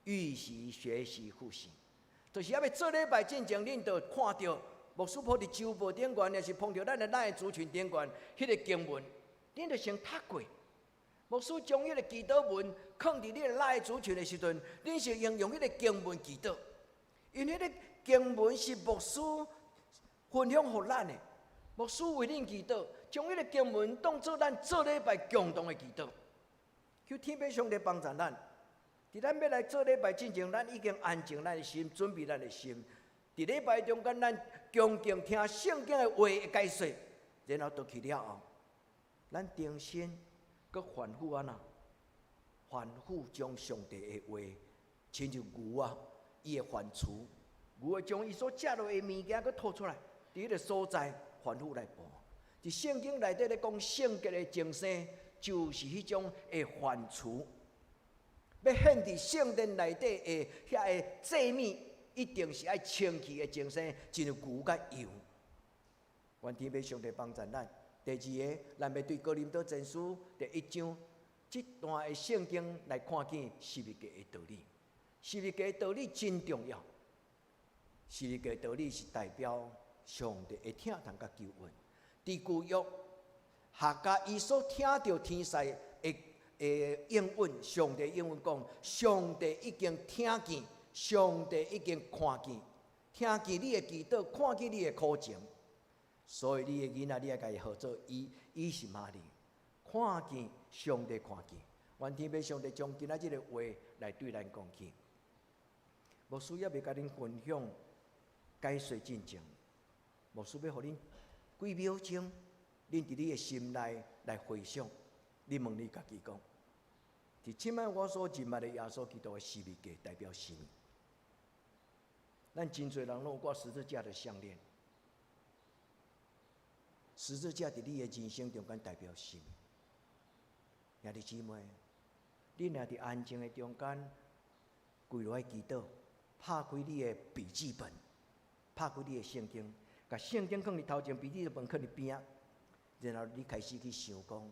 Speaker 3: 預習、學習、複習。就是猶未做禮拜進前，恁就看著牧師鋪佇周報頂懸，抑是鋪佇咱的咱的族群頂懸，彼个經文，恁就先讀過。牧師將彼个祈禱文囥佇你的咱的族群的時陣，恁是用彼个經文祈禱，因為彼个經文是牧師分享予咱的。牧師為恁祈禱，將彼个經文當做咱做禮拜共同的祈禱，求天父上帝幫助咱。佇咱欲來做禮拜進前，咱已經安靜咱的心，準備咱的心。佇禮拜中間，咱恭敬聽聖經的話的解說，然後倒去了後，咱重新閣反覆按怎？反覆將上帝的話，親像牛仔，伊的反芻，牛會將伊所食落的物件閣吐出來，佇彼个所在反覆來播。佇聖經內底咧講聖潔的重生，就是彼種的反芻。欲獻佇聖殿內底的遐个祭物，一定是愛清氣的重生，親像牛佮羊。願天父上帝幫助咱。第二个，咱欲對哥林多前書第一章這段的聖經來看見十字架的道理。十字架的道理真重要。十字架的道理是代表上帝的疼痛佮救恩。佇舊約，夏甲伊所聽著天使的應允，上帝應允講，上帝已經聽見，上帝已經看見，聽見你的祈禱，看見你的苦情，所以你的囡仔，你愛共伊號做以以實瑪利，看見上帝看見，願天父上帝將今仔這个話來對咱講起。牧師猶未共恁分享解說進前，牧師欲予恁幾秒鐘，恁佇你的心內來回想，你問你家己講，佇這擺我所認捌的耶穌基督的十字架代表啥物？咱真濟人攏有掛十字架的項鏈，十字架佇你的人生中間代表啥物？兄弟姊妹，你若佇安靜的中間，跪落來祈禱，拍開你的筆記本，拍開你的聖經，共聖經囥佇頭前，筆記本囥佇邊仔，然後你開始去想講，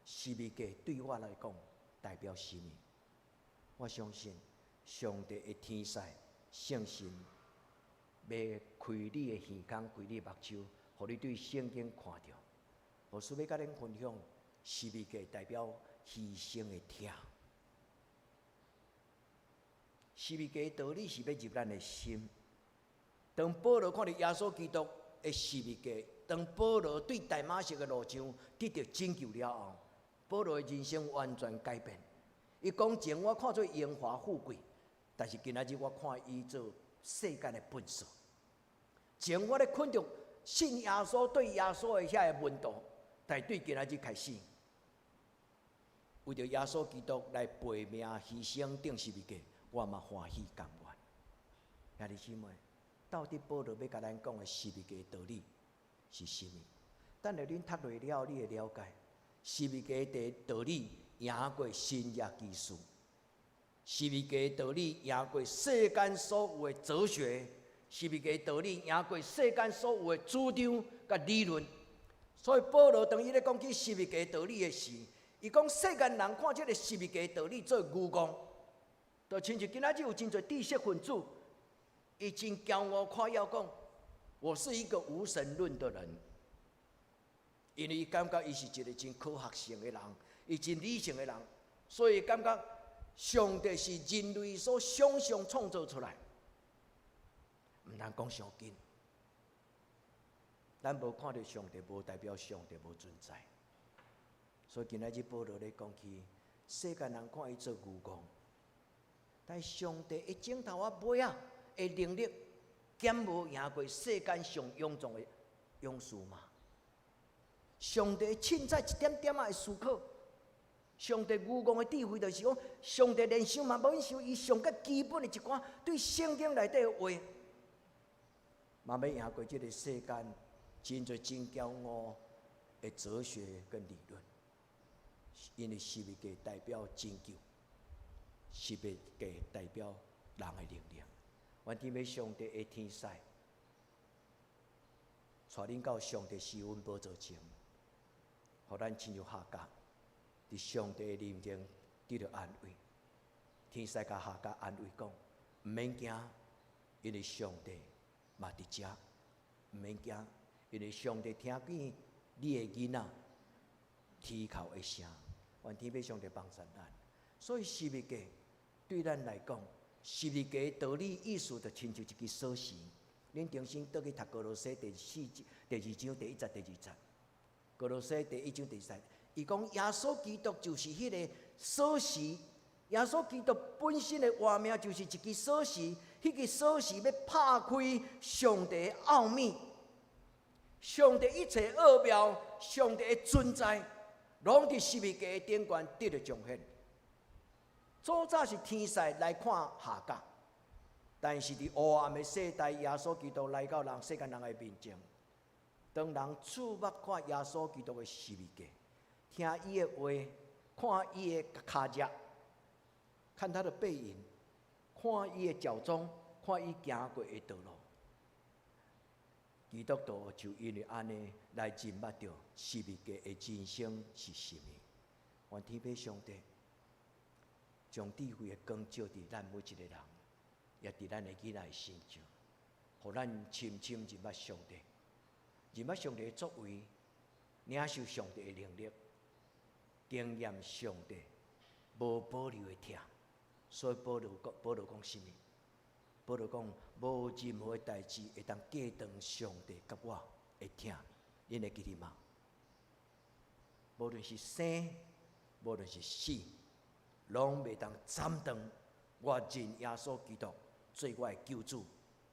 Speaker 3: 十字架對我來講代表啥物？我相信上帝的天使聖神欲開你的耳孔，開你的目睭，予你對聖經看著。牧師欲共恁分享，十字架代表犧牲的疼。十字架的道理是欲入咱的心。當保羅看著耶穌基督的十字架，當保羅對大馬色的路上得著拯救了後，保羅的人生完全改變。伊講前我看做榮華富貴，但是今仔日我看伊做世間的糞掃。前我咧困著信耶穌對耶穌的遐个門徒，但對今仔日開始，為著耶穌基督來背命犧牲釘十字架，我嘛歡喜甘願。兄弟姊妹，到底保羅欲共咱講的十字架道理是啥物？等下恁讀落了，你會了解十字架的道理贏過新約技術，十字架道理贏過世間所有的哲學，十字架道理贏過世間所有的主張佮理論。所以保羅當伊咧講起十字架道理的時，伊講世間人看這个十字架道理做愚戇，就親像今仔日有真濟知識分子，伊真驕傲誇耀講，我是一個無神論的人，因為伊感覺伊是一個真科學性的人，伊真理性的人，所以感覺上帝是人類所想象創造出來，毋通講傷緊。咱無看著上帝，無代表上帝無存在。所以今仔日保羅咧講起，世間人看伊做愚戇，但上帝的指頭仔尾仔的能力，敢無贏過世間上勇壯的勇士嗎？上帝凊彩一點點仔的思考，上帝愚戇的智慧，就是講，上帝連想嘛無想，伊上較基本的一寡對聖經內底的話，嘛欲贏過這个世間真濟真驕傲的哲學跟理論。因為十字架代表拯救，十字架代表人的能力。願天父上帝的天使，帶恁到上帝施恩寶座前，予咱親像夏甲，佇上帝的面前得著安慰。天使共夏甲安慰講：毋免驚，因為上帝嘛佇遮。毋免驚，因為上帝聽見你的囡仔啼哭的聲。願天父上帝幫助咱。所以十字架對咱來講，十字架道理意思就親像一支鎖匙。恁重新倒去讀歌羅西第四第二章第一節、第二節。歌羅西第一章第二節，伊講耶穌基督就是彼个鎖匙。耶穌基督本身的活命就是一支鎖匙，彼支鎖匙欲拍開上帝的奧秘，上帝一切奧妙，上帝的存在，攏佇十字架頂懸得著彰顯。早早是天使來看夏甲，但是佇黑暗的世代，耶穌基督來到人世間人的面前，當人注目看耶穌基督的十字架，聽伊的話，看伊的跤跡，看他的背影，看伊的腳蹤，看伊行過的道路，基督徒就因為按呢來認捌著十字架的人生是啥物。願天父上帝將智慧的光照佇咱每一个人，也佇咱的囡仔的身上，予咱深深認捌上帝，認捌上帝的作為，領受上帝的能力，經驗上帝無保留的疼。所以保羅講，保羅講啥物？保羅講，無任何的代誌會當隔斷上帝佮我的疼，恁會記得嗎？無論是生，無論是死，攏袂當斬斷我認耶穌基督做我的救主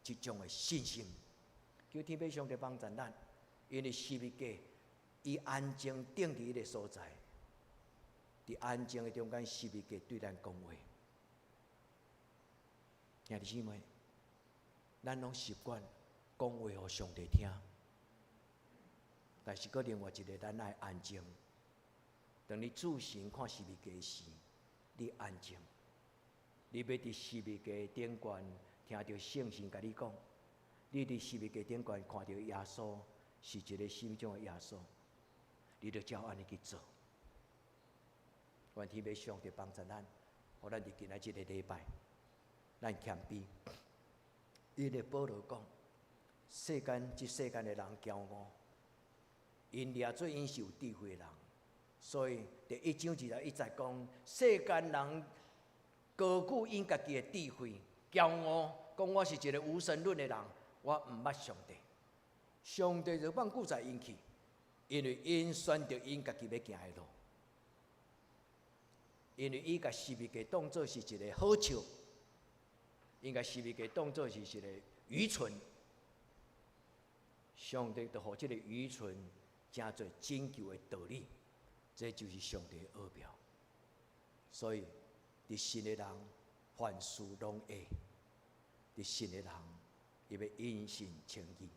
Speaker 3: 這種的信心。求天父上帝幫助咱，因為十字架，伊安靜釘佇彼个所在，佇安靜的中間，十字架對咱講話。兄弟姊妹，咱攏習慣講話予上帝聽，但是閣另外一个，咱愛安靜。當你注神看十字架時，你安靜，你欲佇十字架頂懸聽著聖神共你講，你佇十字架頂懸看著耶穌是一个啥物種的耶穌，你就照按呢去做。願天父上帝幫助咱，予咱佇今仔這个禮拜，咱謙卑。因為保羅講，世間這世間的人驕傲，𪜶掠做𪜶是有智慧的人，所以第一章21節講，世間人高舉𪜶家己的智慧，驕傲，講我是一个無神論的人，我毋捌上帝，上帝就放顧在𪜶去，因為𪜶選擇𪜶家己欲行的路，因為伊共十字架當做是一个好笑。𪜶共十字架當做是一个愚蠢，上帝就予這个愚蠢成做拯救的道理，這就是上帝的奧妙。所以，佇信的人凡事攏會，佇信的人伊欲因信稱義。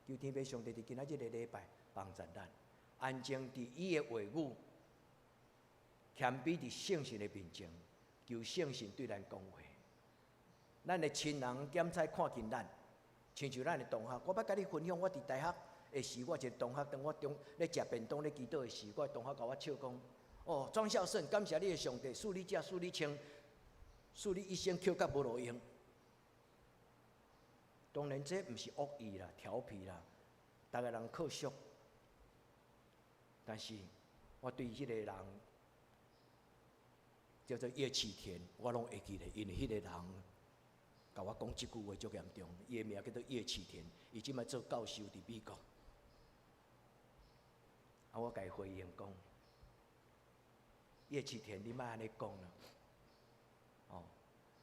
Speaker 3: 求天父上帝佇今仔這个禮拜幫助咱，安靜佇伊的話語，謙卑佇聖神的面前，求聖神對咱講話。咱的親人檢查看見咱，親像咱的同學，我捌共你分享，我佇大學的時，我一个同學當我中咧食便當咧祈禱的時，我的同學共我笑講：哦，莊孝順，感謝你的上帝，賜你食，賜你穿，賜你一生抾甲無路用。當然，這毋是惡意啦、調皮啦，逐个人可惜。但是我對彼个人叫做葉啟田，我攏會記得，因為彼個人共我講這句話足嚴重。伊的名叫做葉啟田，伊這擺做教授佇美國。啊，我共伊回應講：葉啟田，你莫按呢講啦。哦，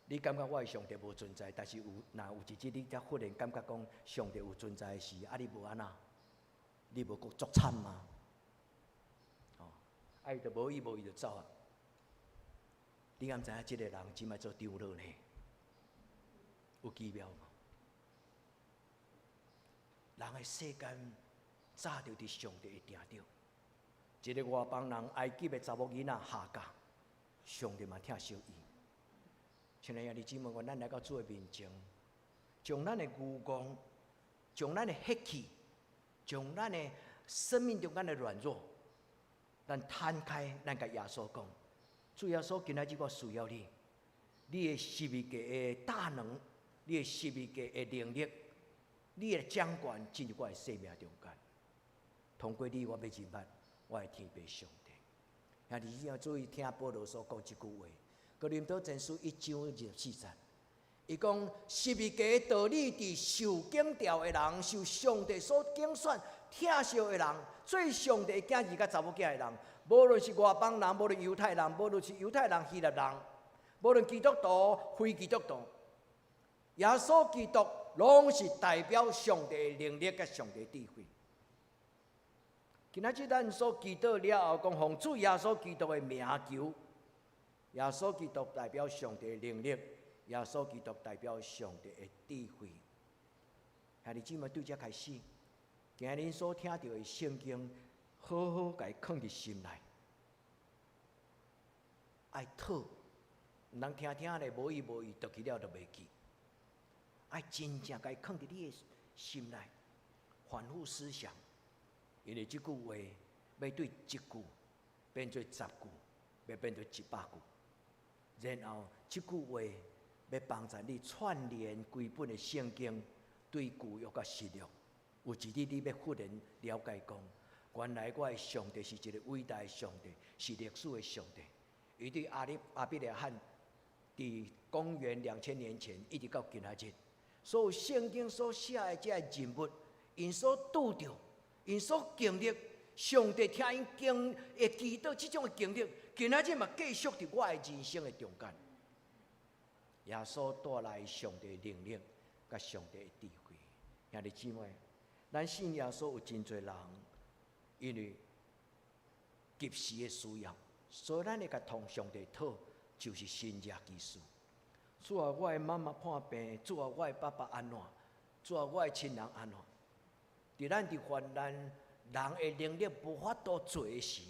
Speaker 3: 你感覺我的上帝無存在，但是有若有一日你才忽然感覺講上帝有存在的時，啊，你無按怎？你無閣足慘嗎？哦，啊，伊就無意無意就走啊。你敢知影這个人這擺做長老呢？有奇妙無？人的世間早就佇上帝的定著。一个外邦人埃及的查某囡仔夏甲，上帝嘛疼惜伊。親愛兄弟姊妹，願咱來到主的面前，將咱的愚戇，將咱的血氣，將咱的生命中間的軟弱，咱攤開，咱共耶穌講：主耶穌，今仔日我需要你，你的十字架的大能，你的十字架的能力，你的掌權進入我的生命中間。通過你，我欲認捌我的天父上帝。兄弟姊妹注意聽保羅所講這句話，哥林多前書1章24節，伊講十字架的道理，佇受檢調的人，受上帝所揀選、疼惜的人，做上帝囝兒佮查某囝的人，無論是外邦人，無論猶太人，無論是猶太人、希臘人，無論基督徒、非基督徒，耶穌基督攏是代表上帝的能力佮上帝智慧。今仔日咱所祈禱了後，講奉主耶穌基督的名求，耶穌基督代表上帝的能力，耶穌基督代表上帝的智慧。兄弟姊妹對這開始，今日所聽著的聖經，好好共伊囥佇心內，愛討，毋通聽聽咧無意無意，讀去了就袂記。愛真正共伊囥佇你的心內，反覆思想。因為這句話欲對一句變做十句，欲變做100句，然後這句話欲幫助你串聯規本的聖經，對舊約佮新約，有一日你欲忽然了解講，原來我的上帝是一个偉大的上帝，是歷史的上帝。伊對亞利亞伯拉罕，佇公元2000年前，一直到今仔日，所有聖經所寫的這个人物，𪜶所拄著。𪜶所經歷，上帝聽𪜶經的祈禱，這種的經歷，今仔日嘛繼續佇我的人生的中間。耶穌帶來上帝的能力，佮上帝的智慧。兄弟姊妹，咱信耶穌有真濟人，因為及時的需要，所以咱會共同上帝討，就是神蹟奇事。主啊，我的媽媽破病，主啊，我的爸爸按怎？主啊，我的親人按怎？佇咱佇患難，人的能力無法度做的時，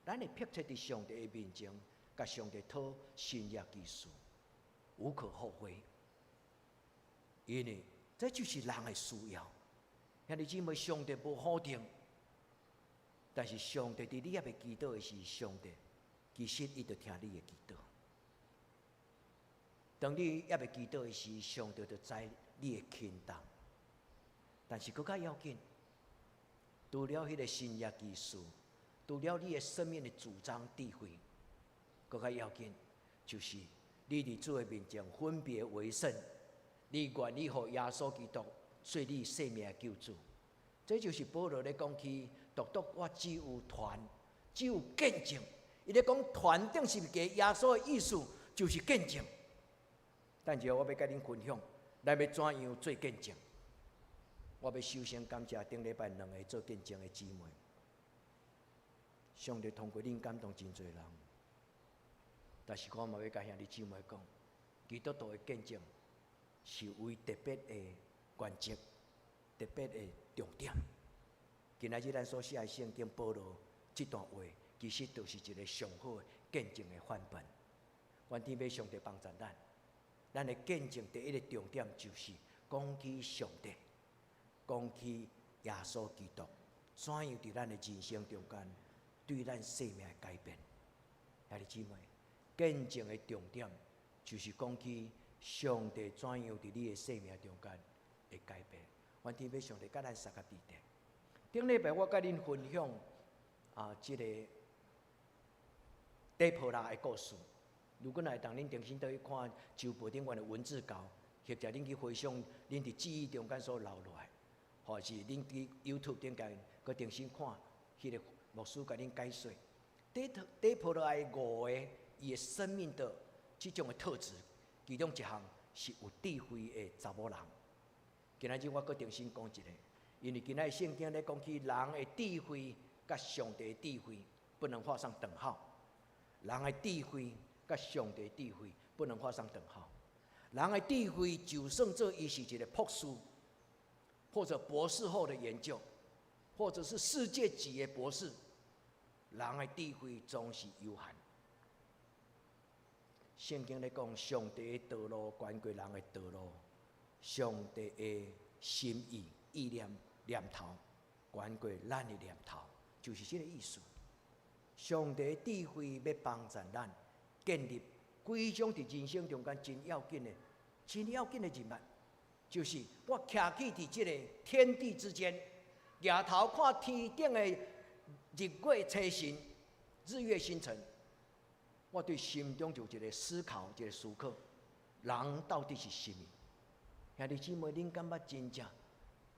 Speaker 3: 咱會迫切佇上帝的面前，共上帝討神蹟奇事，無可厚非。因為這就是人的需要。兄弟姊妹，上帝無否定，但是上帝佇你猶未祈禱的時，上帝其實伊就聽你的祈禱。當你猶未祈禱的時，上帝就知你的輕重。但是閣較要緊，除了彼个神蹟奇事，除了你的生命的主張智慧，閣較要緊，就是你佇主的面前分別為聖，你願意予耶穌基督做你生命的救主。這就是保羅咧講起，獨獨我只有傳，只有見證。伊咧講傳釘十字架耶穌的意思就是見證。等下我欲共恁分享，咱欲怎樣做見證？我欲首先感謝頂禮拜兩个做見證的姊妹。上帝通過恁感動真濟人，但是我嘛欲共兄弟姊妹講，基督徒的見證是有特別的原則、特別的重點。今仔日咱所寫的聖經保羅這段話，其實就是一个上好的見證的範本。願天父上帝幫助咱，咱的見證第一个重點就是講起上帝，講起耶耶穌基督怎樣佇咱的人生中間對咱生命的改變。兄弟姊妹，見證的重點就是講起上帝怎樣佇你的生命中間會改變。願天父上帝佮咱相佮佇咧。頂禮拜我佮恁分享啊，這个底波拉的故事。如果若會當恁重新倒去看周報頂懸的文字稿，或者恁去回想恁佇記憶中間所留落來，或是恁去 YouTube 頂間閣重新看彼个牧師共恁解說。底波拉的五个伊的生命的這種的特質，其中一項是有智慧的查某人。今仔日我閣重新講一下，因為今仔日聖經咧講起人的智慧佮上帝的智慧不能畫上等號。人的智慧佮上帝的智慧不能畫上等號。人的智慧就算做伊是一個博士，或者博士後的研究，或者是世界級的博士，人的智慧總是有限。聖經咧講，上帝的道路懸過人的道路，上帝的心意、意念、念頭，懸過咱的念頭，就是這個意思。上帝的智慧欲幫助咱建立幾種佇人生中間真要緊的、真要緊的人物，就是我徛起佇這個天地之間，舉頭看天頂的日月星辰、日月星辰，我對心中就有一個思考，一個思考：人到底是啥物？兄弟姊妹，恁敢捌真正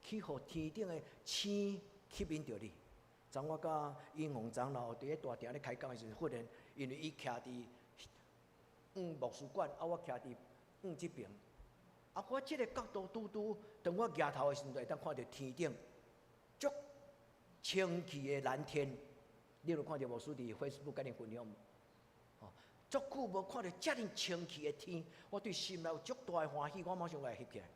Speaker 3: 去予天頂的星吸引著你？昨我佮英宏長老佇咧大廳咧開講的時陣，忽然因為伊徛佇牧師館，啊我徛佇這爿，啊我這個角度拄拄，當我舉頭的時陣，就會當看著天頂足清氣的藍天。你有看著牧師佇 Facebook 佮恁分享無？吼，足久無看著遮爾清氣的天，我對心內有足大的歡喜，我馬上來翕起來。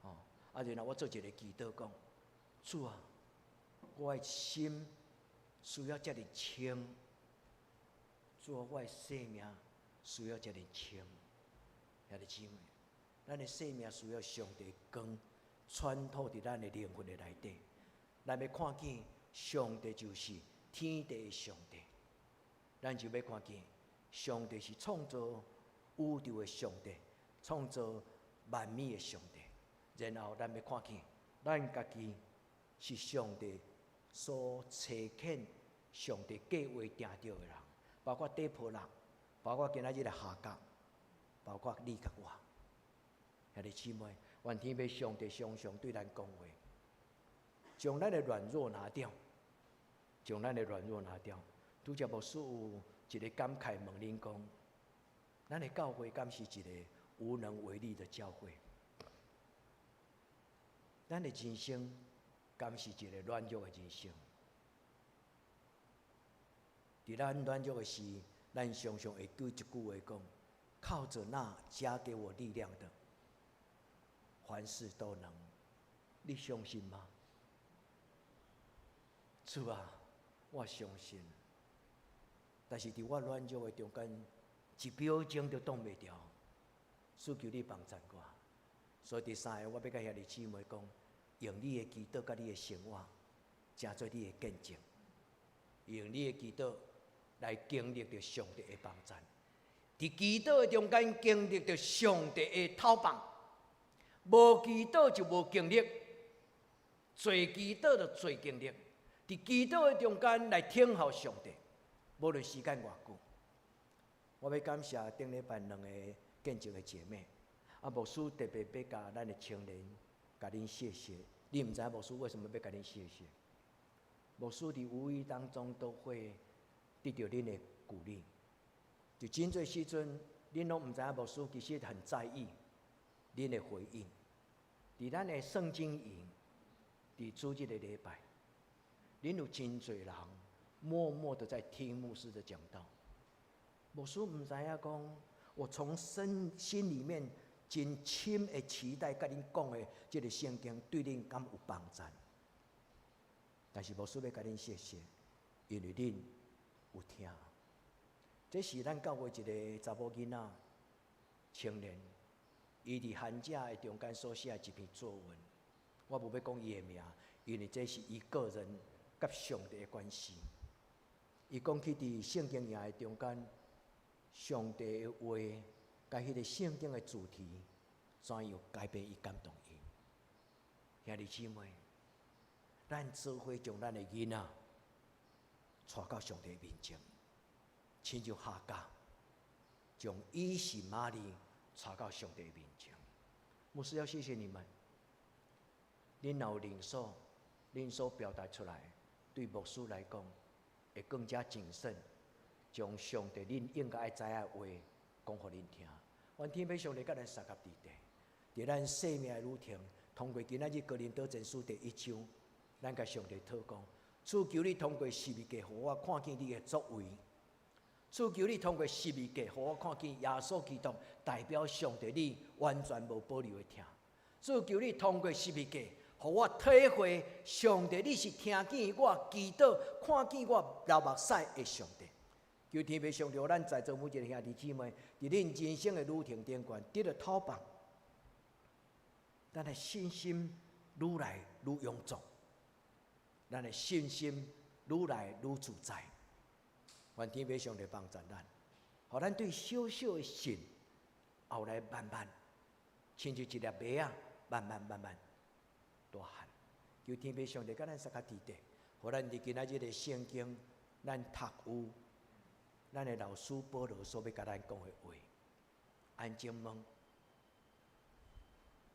Speaker 3: 吼，啊，然後我做一個祈禱講：主啊，我的心需要遮爾清，主啊，我的生命需要遮爾清。兄弟姊妹，咱的生命需要上帝光穿透佇咱的靈魂的內底，咱欲看見上帝就是天地的上帝，咱就欲看見上帝是創造宇宙的上帝，創造萬物的上帝。然後咱欲看見咱家己是上帝所差遣、上帝計劃定著的人，包括底波拉，包括今仔日的夏甲，包括你佮我。兄弟姊妹，願天父上帝常常對咱講話，將咱的軟弱拿掉，將咱的軟弱拿掉。拄才牧師有一個感慨問恁講，咱的教會敢是一個無能為力的教會？咱的人生敢是一個軟弱的人生？佇咱軟弱的時，咱常常會講一句話講：靠著那加給我力量的，凡事都能。你相信嗎？主啊，我相信。但是佇我軟弱的中間，一秒鐘都擋袂牢。主求你幫贊我。所以第三个，我欲佮兄弟姊妹講，用你的祈禱佮你的生活，成做你的見證。用你的祈禱來經歷著上帝的幫贊。佇祈禱的中間經歷著上帝的透放，無祈禱就無經歷，濟祈禱就濟經歷。佇祈禱的中間來聽候上帝，無論時間偌久。我欲感謝頂禮拜兩個見證的姐妹，啊，牧師特別欲共咱的青年，共恁謝謝。你毋知影牧師為什麼欲共恁謝謝？牧師佇無意當中都會得著恁的鼓勵。就真濟時陣，恁攏毋知影牧師其實很在意恁的回應。佇咱的聖經營，佇主日的禮拜，恁有真濟人默默的在聽牧師的講道。牧師毋知影講，我從身心裡面真深的期待，共恁講的這个聖經對恁敢有幫助。但是牧師欲共恁謝謝，因為恁有聽。這是咱教會一个查某囡仔青年，伊佇寒假的中間所寫的一篇作文。我無欲講伊的名，因為這是伊個人佮上帝的關係。伊講起佇聖經營的中間，上帝的話佮彼個聖經的主題，怎樣改變伊、感動伊。兄弟姊妹，咱做伙將咱的囡仔帶到上帝面前，親像夏甲將以實瑪利帶到上帝面前。牧師要謝謝你們，恁若有靈數，恁所表達出來，對牧師來講會更加謹慎，將上帝恁應該愛知影的話講予恁聽。願天父上帝佮咱相佮佇底，佇咱生命的旅程，通過今仔日哥林多前書第一章，咱共上帝禱告，主求你通過十字架，予我看見你的作為。主求你通過十字架，予我看見耶穌基督代表上帝你完全無保留的疼。主求你通過十字架，予我體會上帝你是聽見我祈禱、看見我流目屎的上帝。求天父上帝，予咱在座每一个兄弟姊妹，佇恁人生的旅程頂懸得著透放，咱的信心愈來愈勇壯，咱的信心愈來愈自在。願天父上帝幫助咱，予咱對小小的信，後來慢慢，親像一粒麥仔，慢慢慢慢大漢。求天父上帝佮咱相佮佇底，予咱佇今仔日的聖經，咱讀有咱的老師保羅所欲共咱講的話。安靜問，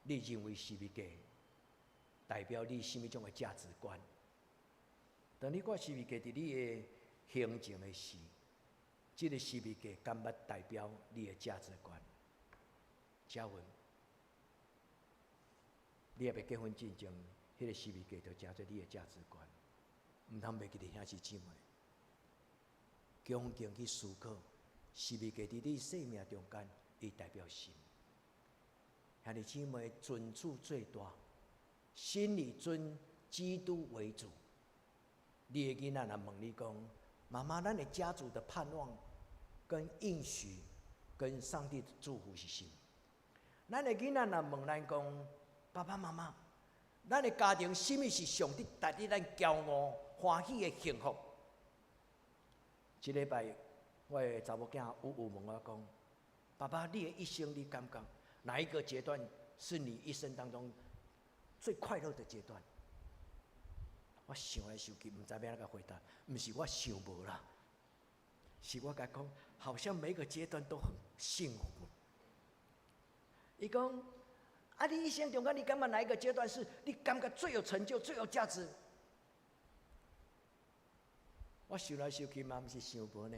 Speaker 3: 你認為十字架代表你啥物種的價值觀？當你掛十字架佇你的胸前的時，這個十字架敢捌代表你的價值觀？嘉文，你猶未結婚進前，彼個十字架就成做你的價值觀。毋通袂記得兄弟姊妹，恭敬去思考，十字架佇你生命中間，伊代表什麼？兄弟姊妹，尊主最大，心裡尊基督為主。你的囡仔若問你講，媽媽，咱的家族的盼望、跟應許、跟上帝的祝福是啥物？咱的囡仔若問咱講，爸爸媽媽，咱的家庭啥物是上帝值得咱驕傲、歡喜的幸福？這禮拜我的查某囝有有問我講，爸爸，你的一生你感覺哪一個階段是你一生當中最快樂的階段？我想來想去，毋知欲按怎回答。毋是我想無啦，是我共伊講，好像每個階段都很幸福。伊講，啊，你一生中間，你感覺哪一個階段是你感覺最有成就、最有價值？我想來想去嘛，毋是想無呢。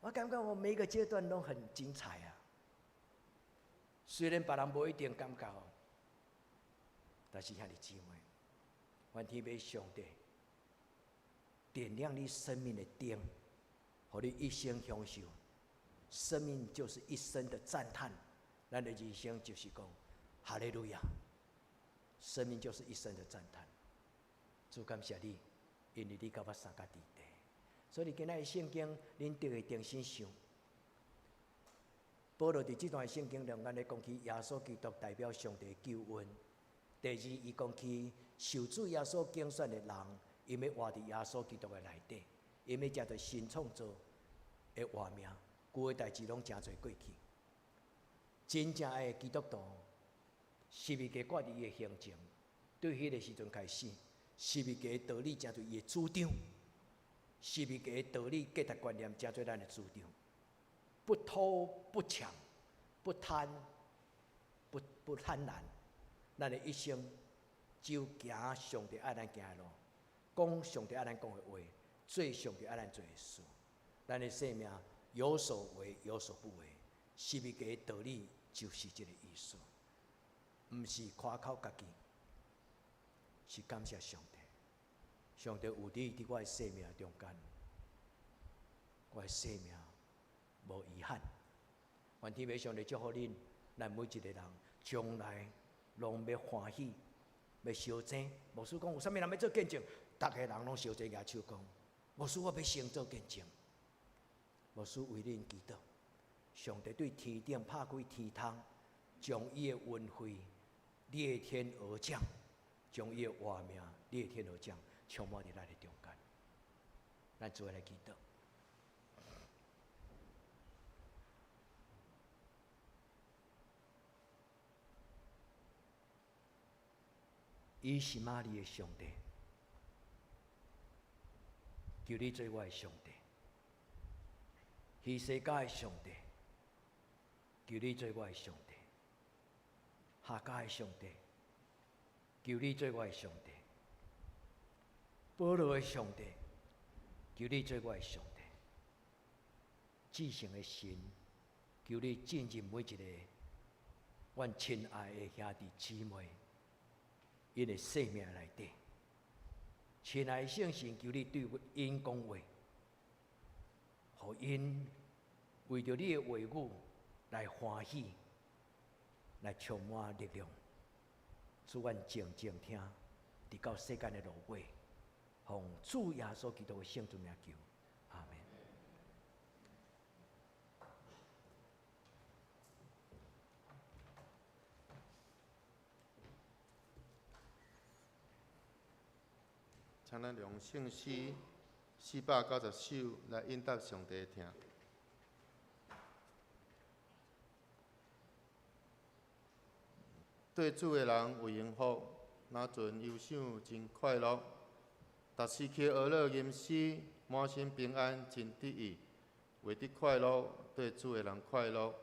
Speaker 3: 我感覺我每個階段都很精彩啊。雖然別人無一定感覺，但是兄弟姊妹，願天父上帝點亮你生命的燈，予你一生享受。生命就是一生的讚嘆，咱的人生就是講哈利路亞。生命就是一生的讚嘆。主感謝你，因為你佮我相佮佇底。所以今仔日聖經，恁著會重新想。保羅佇這段聖經中間咧講起耶穌基督代表上帝的救恩。第二，伊講起受主耶穌揀選的人，𪜶欲活佇耶穌基督的內底，𪜶欲成做新創造的活命，舊的代誌攏成做過去。真正的基督徒，十字架掛佇伊的胸前，對彼个時陣開始，十字架的道理成做伊的主張，十字架的道理價值觀念成做咱的主張，不偷不搶不貪不貪婪，咱的一生只有行上帝愛咱行的路，講上帝愛咱講的話，做上帝愛咱做的事。咱的生命有所為有所不為，十字架的道理就是這個意思，毋是誇口家己，是感謝上帝。上帝有你佇我的生命中間，我的生命無遺憾。願天父上帝祝福恁，咱每一個人將來攏欲歡喜，欲相爭。牧師講有啥物人欲做見證，逐个人攏相爭舉手講，牧師我欲先做見證。牧師為恁祈禱，上帝對天頂拍開天窗，將伊的恩惠裂天而降，將伊的活命，你的天父獎充滿佇咱的中間。咱做伙來祈禱。伊是瑪利的上帝，求你做我的上帝；希西家的上帝，求你做我的上帝；夏甲的上帝，求你做我的上帝；保羅的上帝，求你做我的上帝；至聖的神，求你進入每一個阮親愛的兄弟姊妹，𪜶的生命內底。親愛的聖神，求你對𪜶講話，予𪜶為著你的話語來歡喜，來充滿力量。主，阮靜靜聽，直到世間的落尾，奉主耶穌基督的聖尊名求，阿們。
Speaker 2: 請咱用聖詩490首來應答上帝的疼。對主的人有幸福，若存憂想真快樂。逐時刻學樂吟詩，滿心平安真得意。為得快樂，對主的人快樂，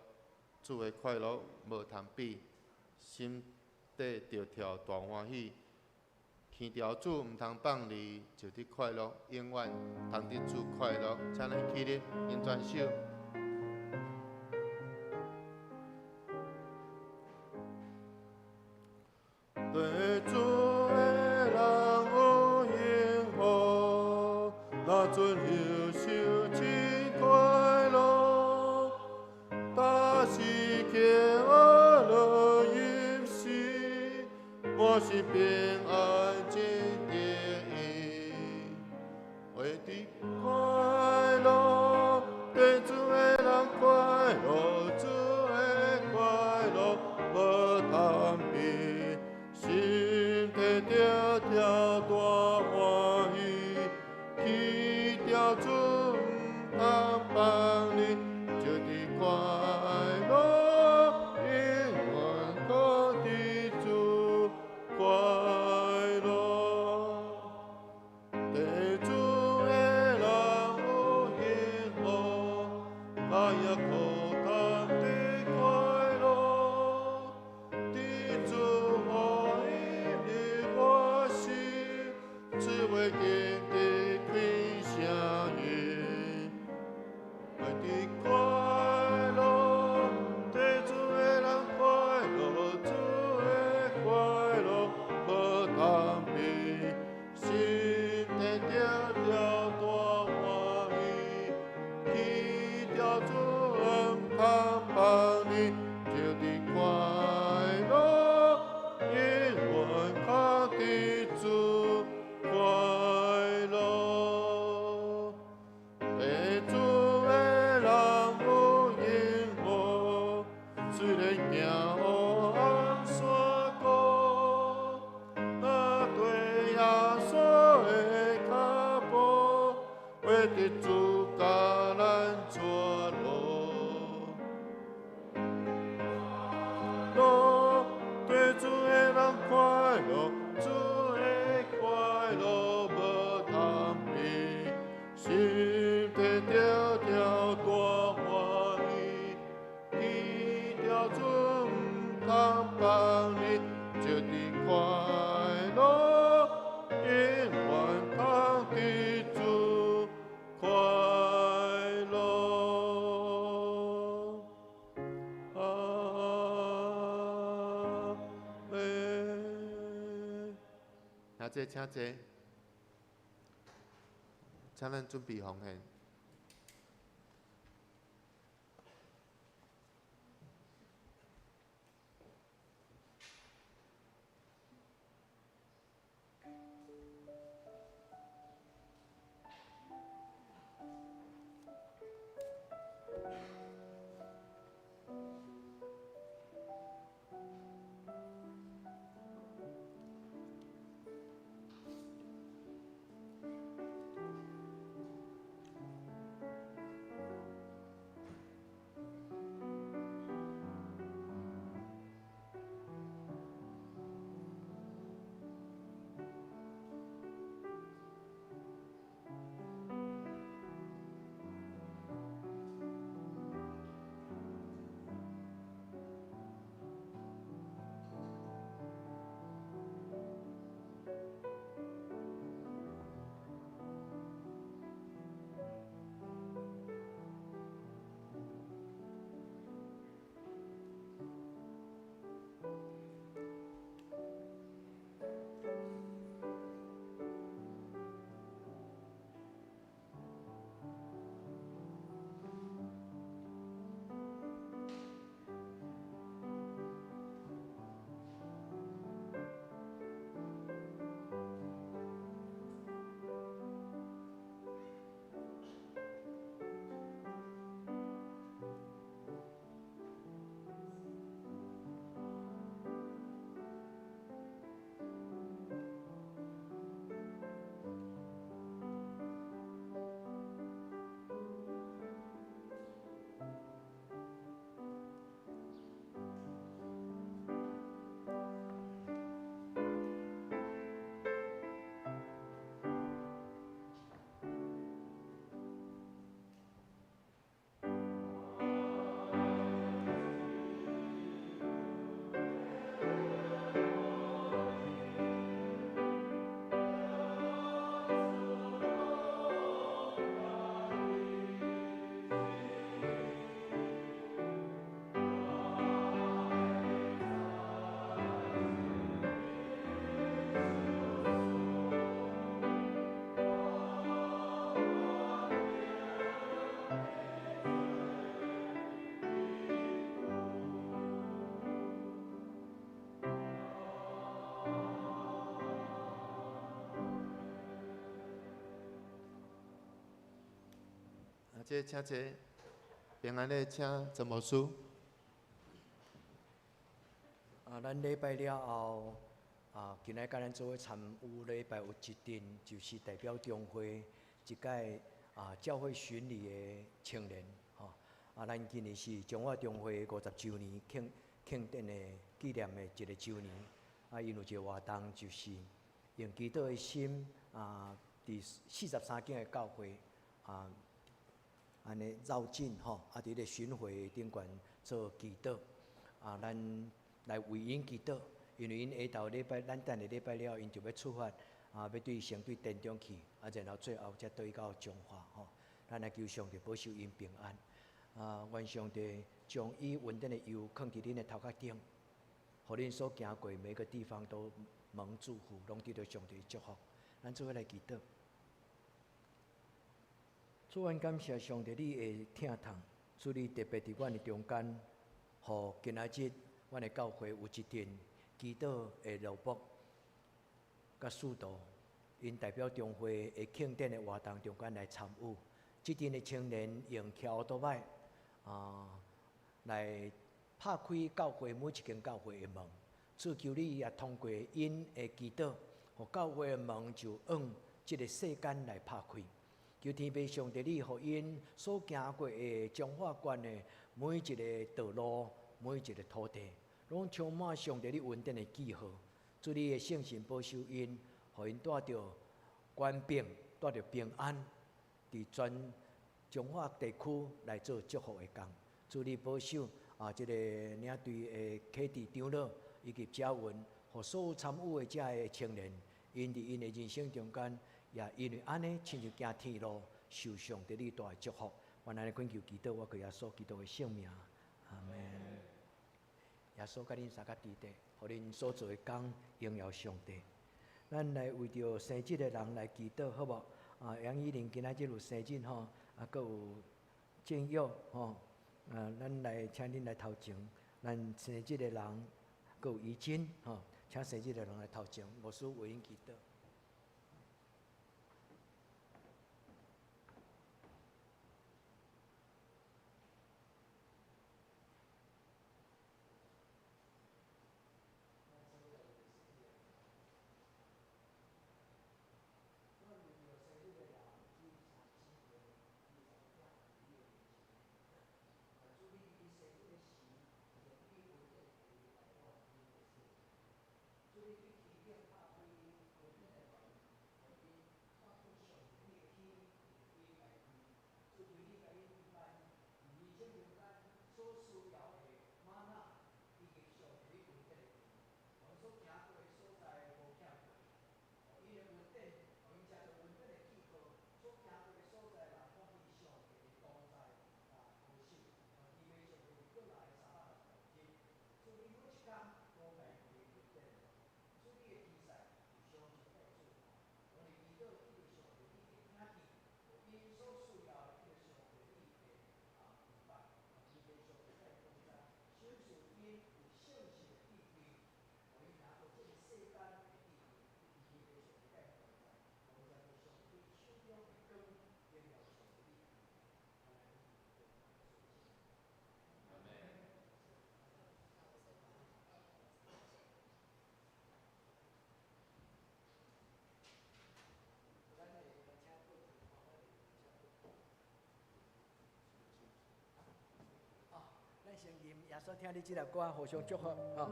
Speaker 2: 主的快樂無通比，心底著跳大歡喜。天條主毋通放離，就得快樂，永遠通得主快樂。請咱起立，用全首。對主的人有幸福，若存憂愁真快樂，逐時刻學樂吟詩，滿心平安真得意。為得快樂，對主的人快樂，主的快樂無通比，心底著跳大歡喜，起吊主毋通放離，就得快樂，永遠靠佇主快樂。對主的人有幸福，他也可通得快樂。佇主予伊的歡喜，只為見得開聲音。為得快樂，對主的人快樂，主的快樂無通比，心底著跳大歡喜，起吊主毋通放離，就得快樂，永遠靠佇主快樂。對主的人有幸福，雖然行黑暗山谷，若對耶穌的腳步，為得主教咱帶路。樂，對主的人快樂，主的快樂無通比，心底著跳大歡喜，起吊主毋通放離，就得快樂，永遠通得主快樂。阿們。請坐，請坐，請咱準備奉獻。這請坐，平安的請陳牧師。
Speaker 3: 啊，咱禮拜了後，啊，今仔佮咱做伙參與禮拜有一陣，就是代表中會一屆啊教會巡禮的青年，吼。啊，咱今年是彰化中會50週年慶典的紀念的一個週年。啊，𪜶有一個活動，就是用祈禱的心啊，佇43間的教會啊，按呢繞境吼，啊，佇咧巡迴頂懸做祈禱，啊，咱來為𪜶祈禱，因為𪜶下晝禮拜，咱等下禮拜了後，𪜶就欲出發，啊，欲對先對田中去，啊，然後最後才轉到彰化吼。咱來求上帝保守𪜶平安，啊，願上帝將伊恩典的油囥佇恁的頭殼頂，予恁所行過每個地方都蒙祝福，攏得著上帝祝福。咱做伙來祈禱。主，阮感謝上帝，你的疼痛，主你特別佇阮的中間，予今仔日阮的教會有一陣祈禱的蘿蔔佮使徒，𪜶代表中會的慶典的活動中間來參與。這陣的青年用騎歐多擺啊來拍開教會每一間教會的門。主求你也通過𪜶的祈禱，予教會的門就往這個世間來拍開。求天父上帝，你予𪜶所行過的彰化縣的每一個道路、每一個土地，攏充滿上帝你恩典的記號。主你的聖神保守𪜶，予𪜶帶著權柄、帶著平安，佇全彰化地區來做祝福的工。主你保守啊，這個領隊的啟智長老以及嘉文，予所有參與的遮个青年，𪜶佇𪜶的人生中間，也因為按呢，親像行天路，受上帝你大的祝福。阮按呢懇求祈禱，我靠耶穌基督的聖名，阿門。耶穌佮恁相佮佇咧，予恁所做的工榮耀上帝。咱來為著生日的人來祈禱，好無？啊，楊依玲今仔日有生日吼，啊，閣有建佑吼，啊，咱來請恁來頭前，咱生日的人，閣有怡珍吼，請生日的人來頭前，牧師為恁祈禱。咱先吟耶穌疼你這首歌，互相祝福，吼。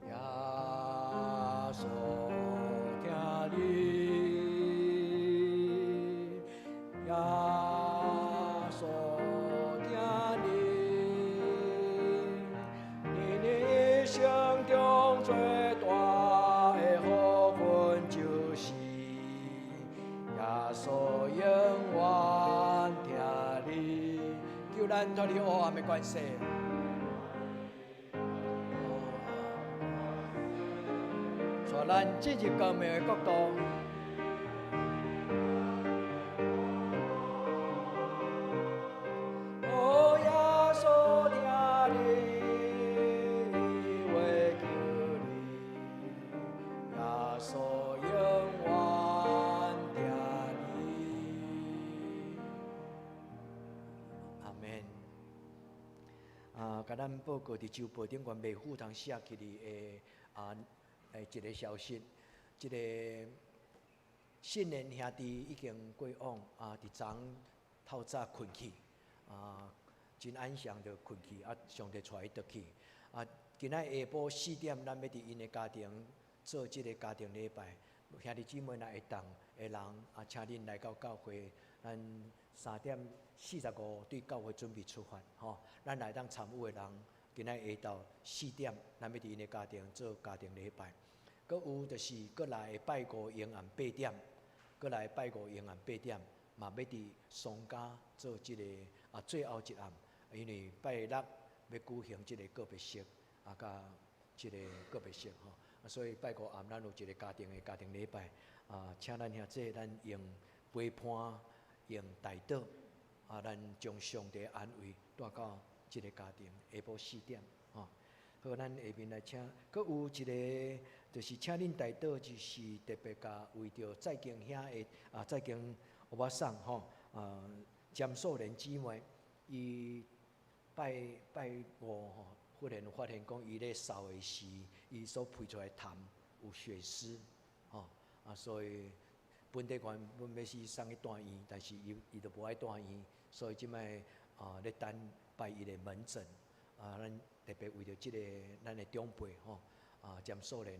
Speaker 3: 耶穌疼你，耶穌疼你，你一生中最大的福分就是耶穌永遠疼你，求咱脫離黑暗的權勢。帶咱進入光明的國度。哦，耶穌疼你，穌永遠疼你。阿門。啊，共咱報告佇週報頂懸袂赴通寫起來的啊，一个消息，這个信仁兄弟已經過往啊，佇昨透早睏去啊，真安詳就睏去啊，上帝帶伊轉去啊。今仔下晡4點，咱欲佇𪜶的家庭做這个家庭禮拜，兄弟姊妹若會當的人啊，請恁來到教會，咱3點45對教會準備出發吼。咱來當參與的人，今仔下晝四點，咱欲佇𪜶的家庭做家庭禮拜。閣有就是閣來拜五暝暗八點，閣來拜五暝暗八點，嘛欲佇松家做這个啊最後一暗，因為拜六欲舉行這个告別式，啊，佮這个告別式吼，啊，所以拜五暗咱有一个家庭的家庭禮拜，啊，請咱兄弟咱用陪伴，用代禱，啊，咱將上帝安慰帶到這个家庭，下晡四點，吼。好，咱下面來請，閣有一个，就是請恁代禱，就是特別共為著再經兄的啊，再經歐巴桑吼，啊，詹素蓮姊妹，伊拜拜五吼，忽然發現講伊咧掃的時，伊所噴出來痰有血絲，吼，啊，所以本地原本欲是送去住院，但是伊伊都無愛住院，所以這擺啊咧等拜一的門診，啊，咱特別為著這个咱的長輩吼，啊，詹素蓮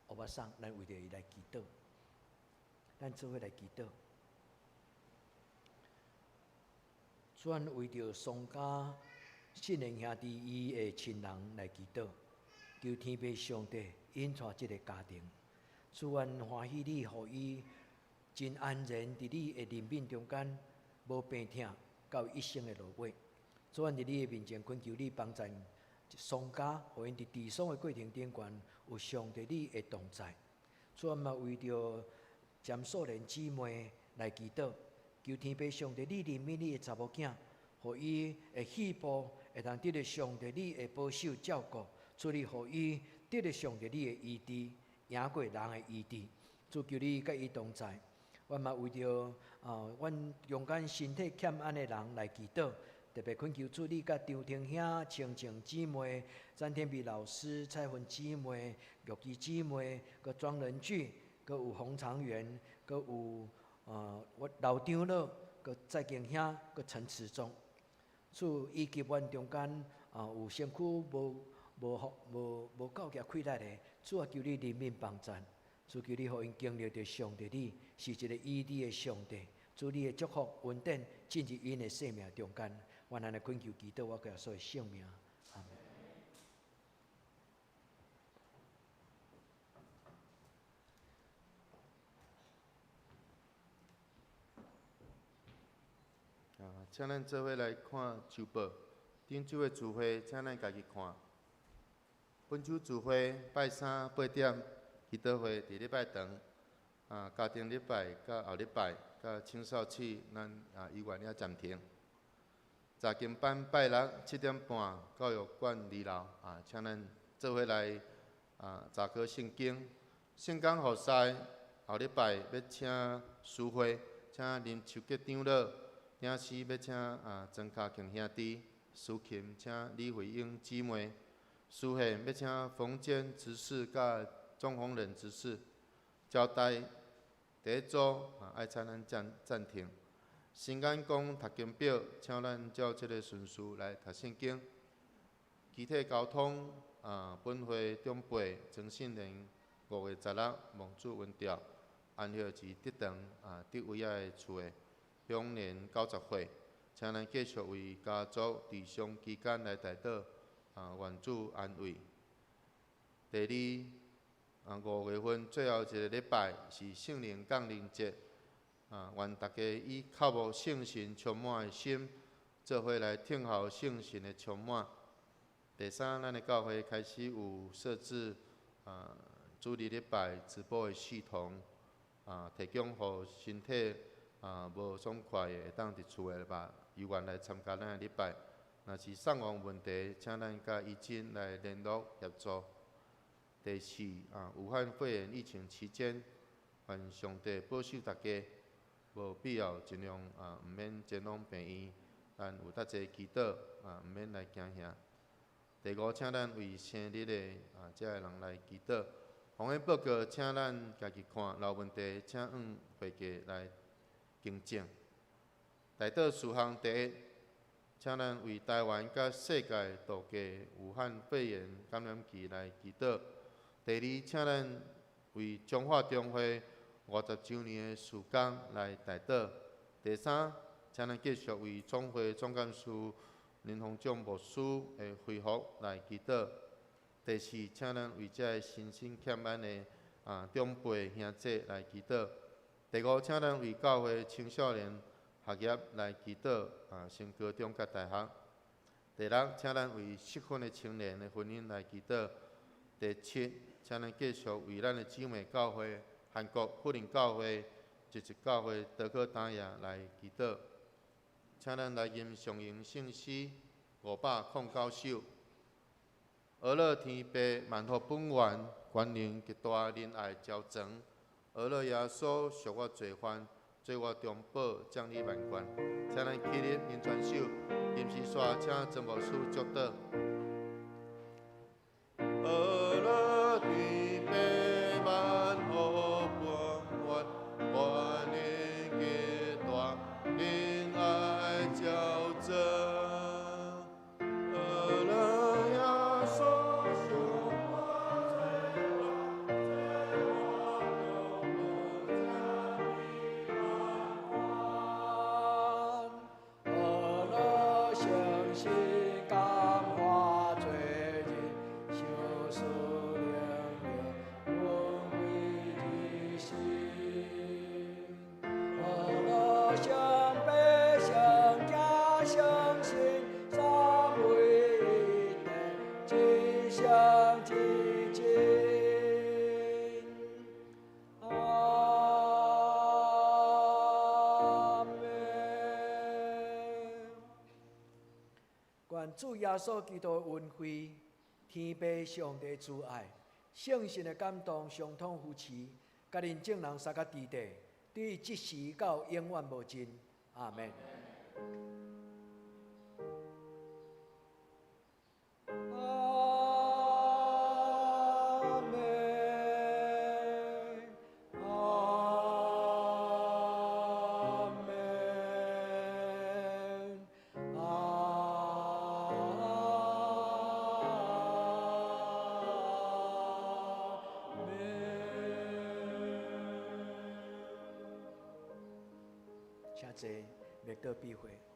Speaker 3: 歐巴桑，咱為著伊來祈禱，咱做伙來祈禱。主為著喪家信仁兄弟伊的親人來祈禱，求天父上帝引帶這个家庭。主，阮歡喜你，予伊真安然佇你的憐憫中間，無病痛到一生的落尾。主，阮佇你的面前懇求你幫贊喪家，予𪜶佇治喪的過程頂懸有上帝你的同在。主，阮嘛為著詹素蓮姊妹來祈禱，求天父上帝你憐憫你的查某囝，予伊的肺部會當得著上帝你的保守照顧，主你予伊得著上帝你的醫治，贏過人的醫治。主求你佮伊同在。阮嘛為著啊，阮中間身體欠安的人來祈禱，特別懇求主你佮張婷兄、青青姊妹、詹天美老師、蔡芬姊妹、玉姬姊妹、閣莊仁俊、閣有洪長元、閣有啊，我老長老、閣蔡敬兄、閣陳慈忠。主以及阮中間啊有身軀無無福無無夠額氣力的，主啊，求你憐憫幫贊，主求你予𪜶經歷著上帝你是一个醫治的上帝，主你的祝福恩典進入𪜶的生命中間，阮按呢懇求祈禱，我耶穌的聖名，阿門。
Speaker 2: 啊，請咱做伙來看週報。頂週的聚會，請咱家己看。本週聚會拜三八點，祈禱會佇禮拜堂。啊，家庭禮拜佮後禮拜佮青少期，咱啊猶原猶暫停。查經班拜六7點半，教育館二樓啊，請咱做伙來啊查考聖經。聖工服侍後禮拜欲請司會，請林秋杰長老。領詩欲請啊曾卡慶兄弟，司琴請李慧英姊妹，司獻欲請馮堅執事佮鍾宏仁執事，交代第一組啊愛請咱暫暫停。新眼光讀經表，請咱照這个順序來讀聖經。肢體交通啊，本會長輩曾信仁5月16望主恩召，安息是德堂啊德威仔的厝的。享年90歲，請咱繼續為家族治喪期間來代禱，啊，願主安慰。第二，啊，五月份最後一个禮拜是聖靈降臨節，啊，願大家以渴慕聖神充滿的心，做伙來聽候聖神的充滿。第三，咱的教會開始有設置啊主日禮拜直播的系統，啊，提供予身體啊無爽快的，會當佇厝的吧，有緣來參加咱的禮拜。若是上網問題，請咱佮以真來聯絡協助。第四啊，武漢肺炎疫情期間，願上帝保守大家，無必要盡量啊，毋免前往病院，咱有得濟祈禱啊，毋免來驚嚇。第五，請咱為生日的啊，這个人來祈禱。防疫報告，請咱家己看，若有問題，請向會計來更正。代禱事項第一，請咱為台灣佮世界度過武漢肺炎感染期來祈禱。第二，請咱為彰化中會50週年的事工來代禱。第三，請咱繼續為總會總幹事林鴻章牧師的恢復來祈禱。第四，請咱為這个身心欠安的啊長輩兄姊來祈禱。第五，請咱為教會青少年學業來祈禱啊，升高中佮大學。第六，請咱為適婚的青年的婚姻來祈禱。第七，請咱繼續為咱的姊妹教會韓國富林教會、一一教會德哥達亞來祈禱。請咱來吟誦詠聖詩509首。阿樂天父萬福本源，權能極大仁愛昭彰。阿樂耶穌贖我罪犯，做我中保，獎你萬貫。請咱起立，念全首，臨時煞請曾牧師祝禱。阿樂天父萬福本源，權能極大仁愛昭彰。阿樂耶穌贖我罪犯，做我中保，獎你萬貫。
Speaker 3: 阿樂聖神感化罪人，賞賜靈力，恩惠日新。阿樂上父上子上神，三位一體，至聖至真。阿們。願主耶穌基督的恩惠、天父上帝慈愛、聖神的感動、相通扶持，佮恁眾人三個弟弟，對這時到永遠無盡。阿門。阿們，阿們，阿們。請坐，默禱閉會。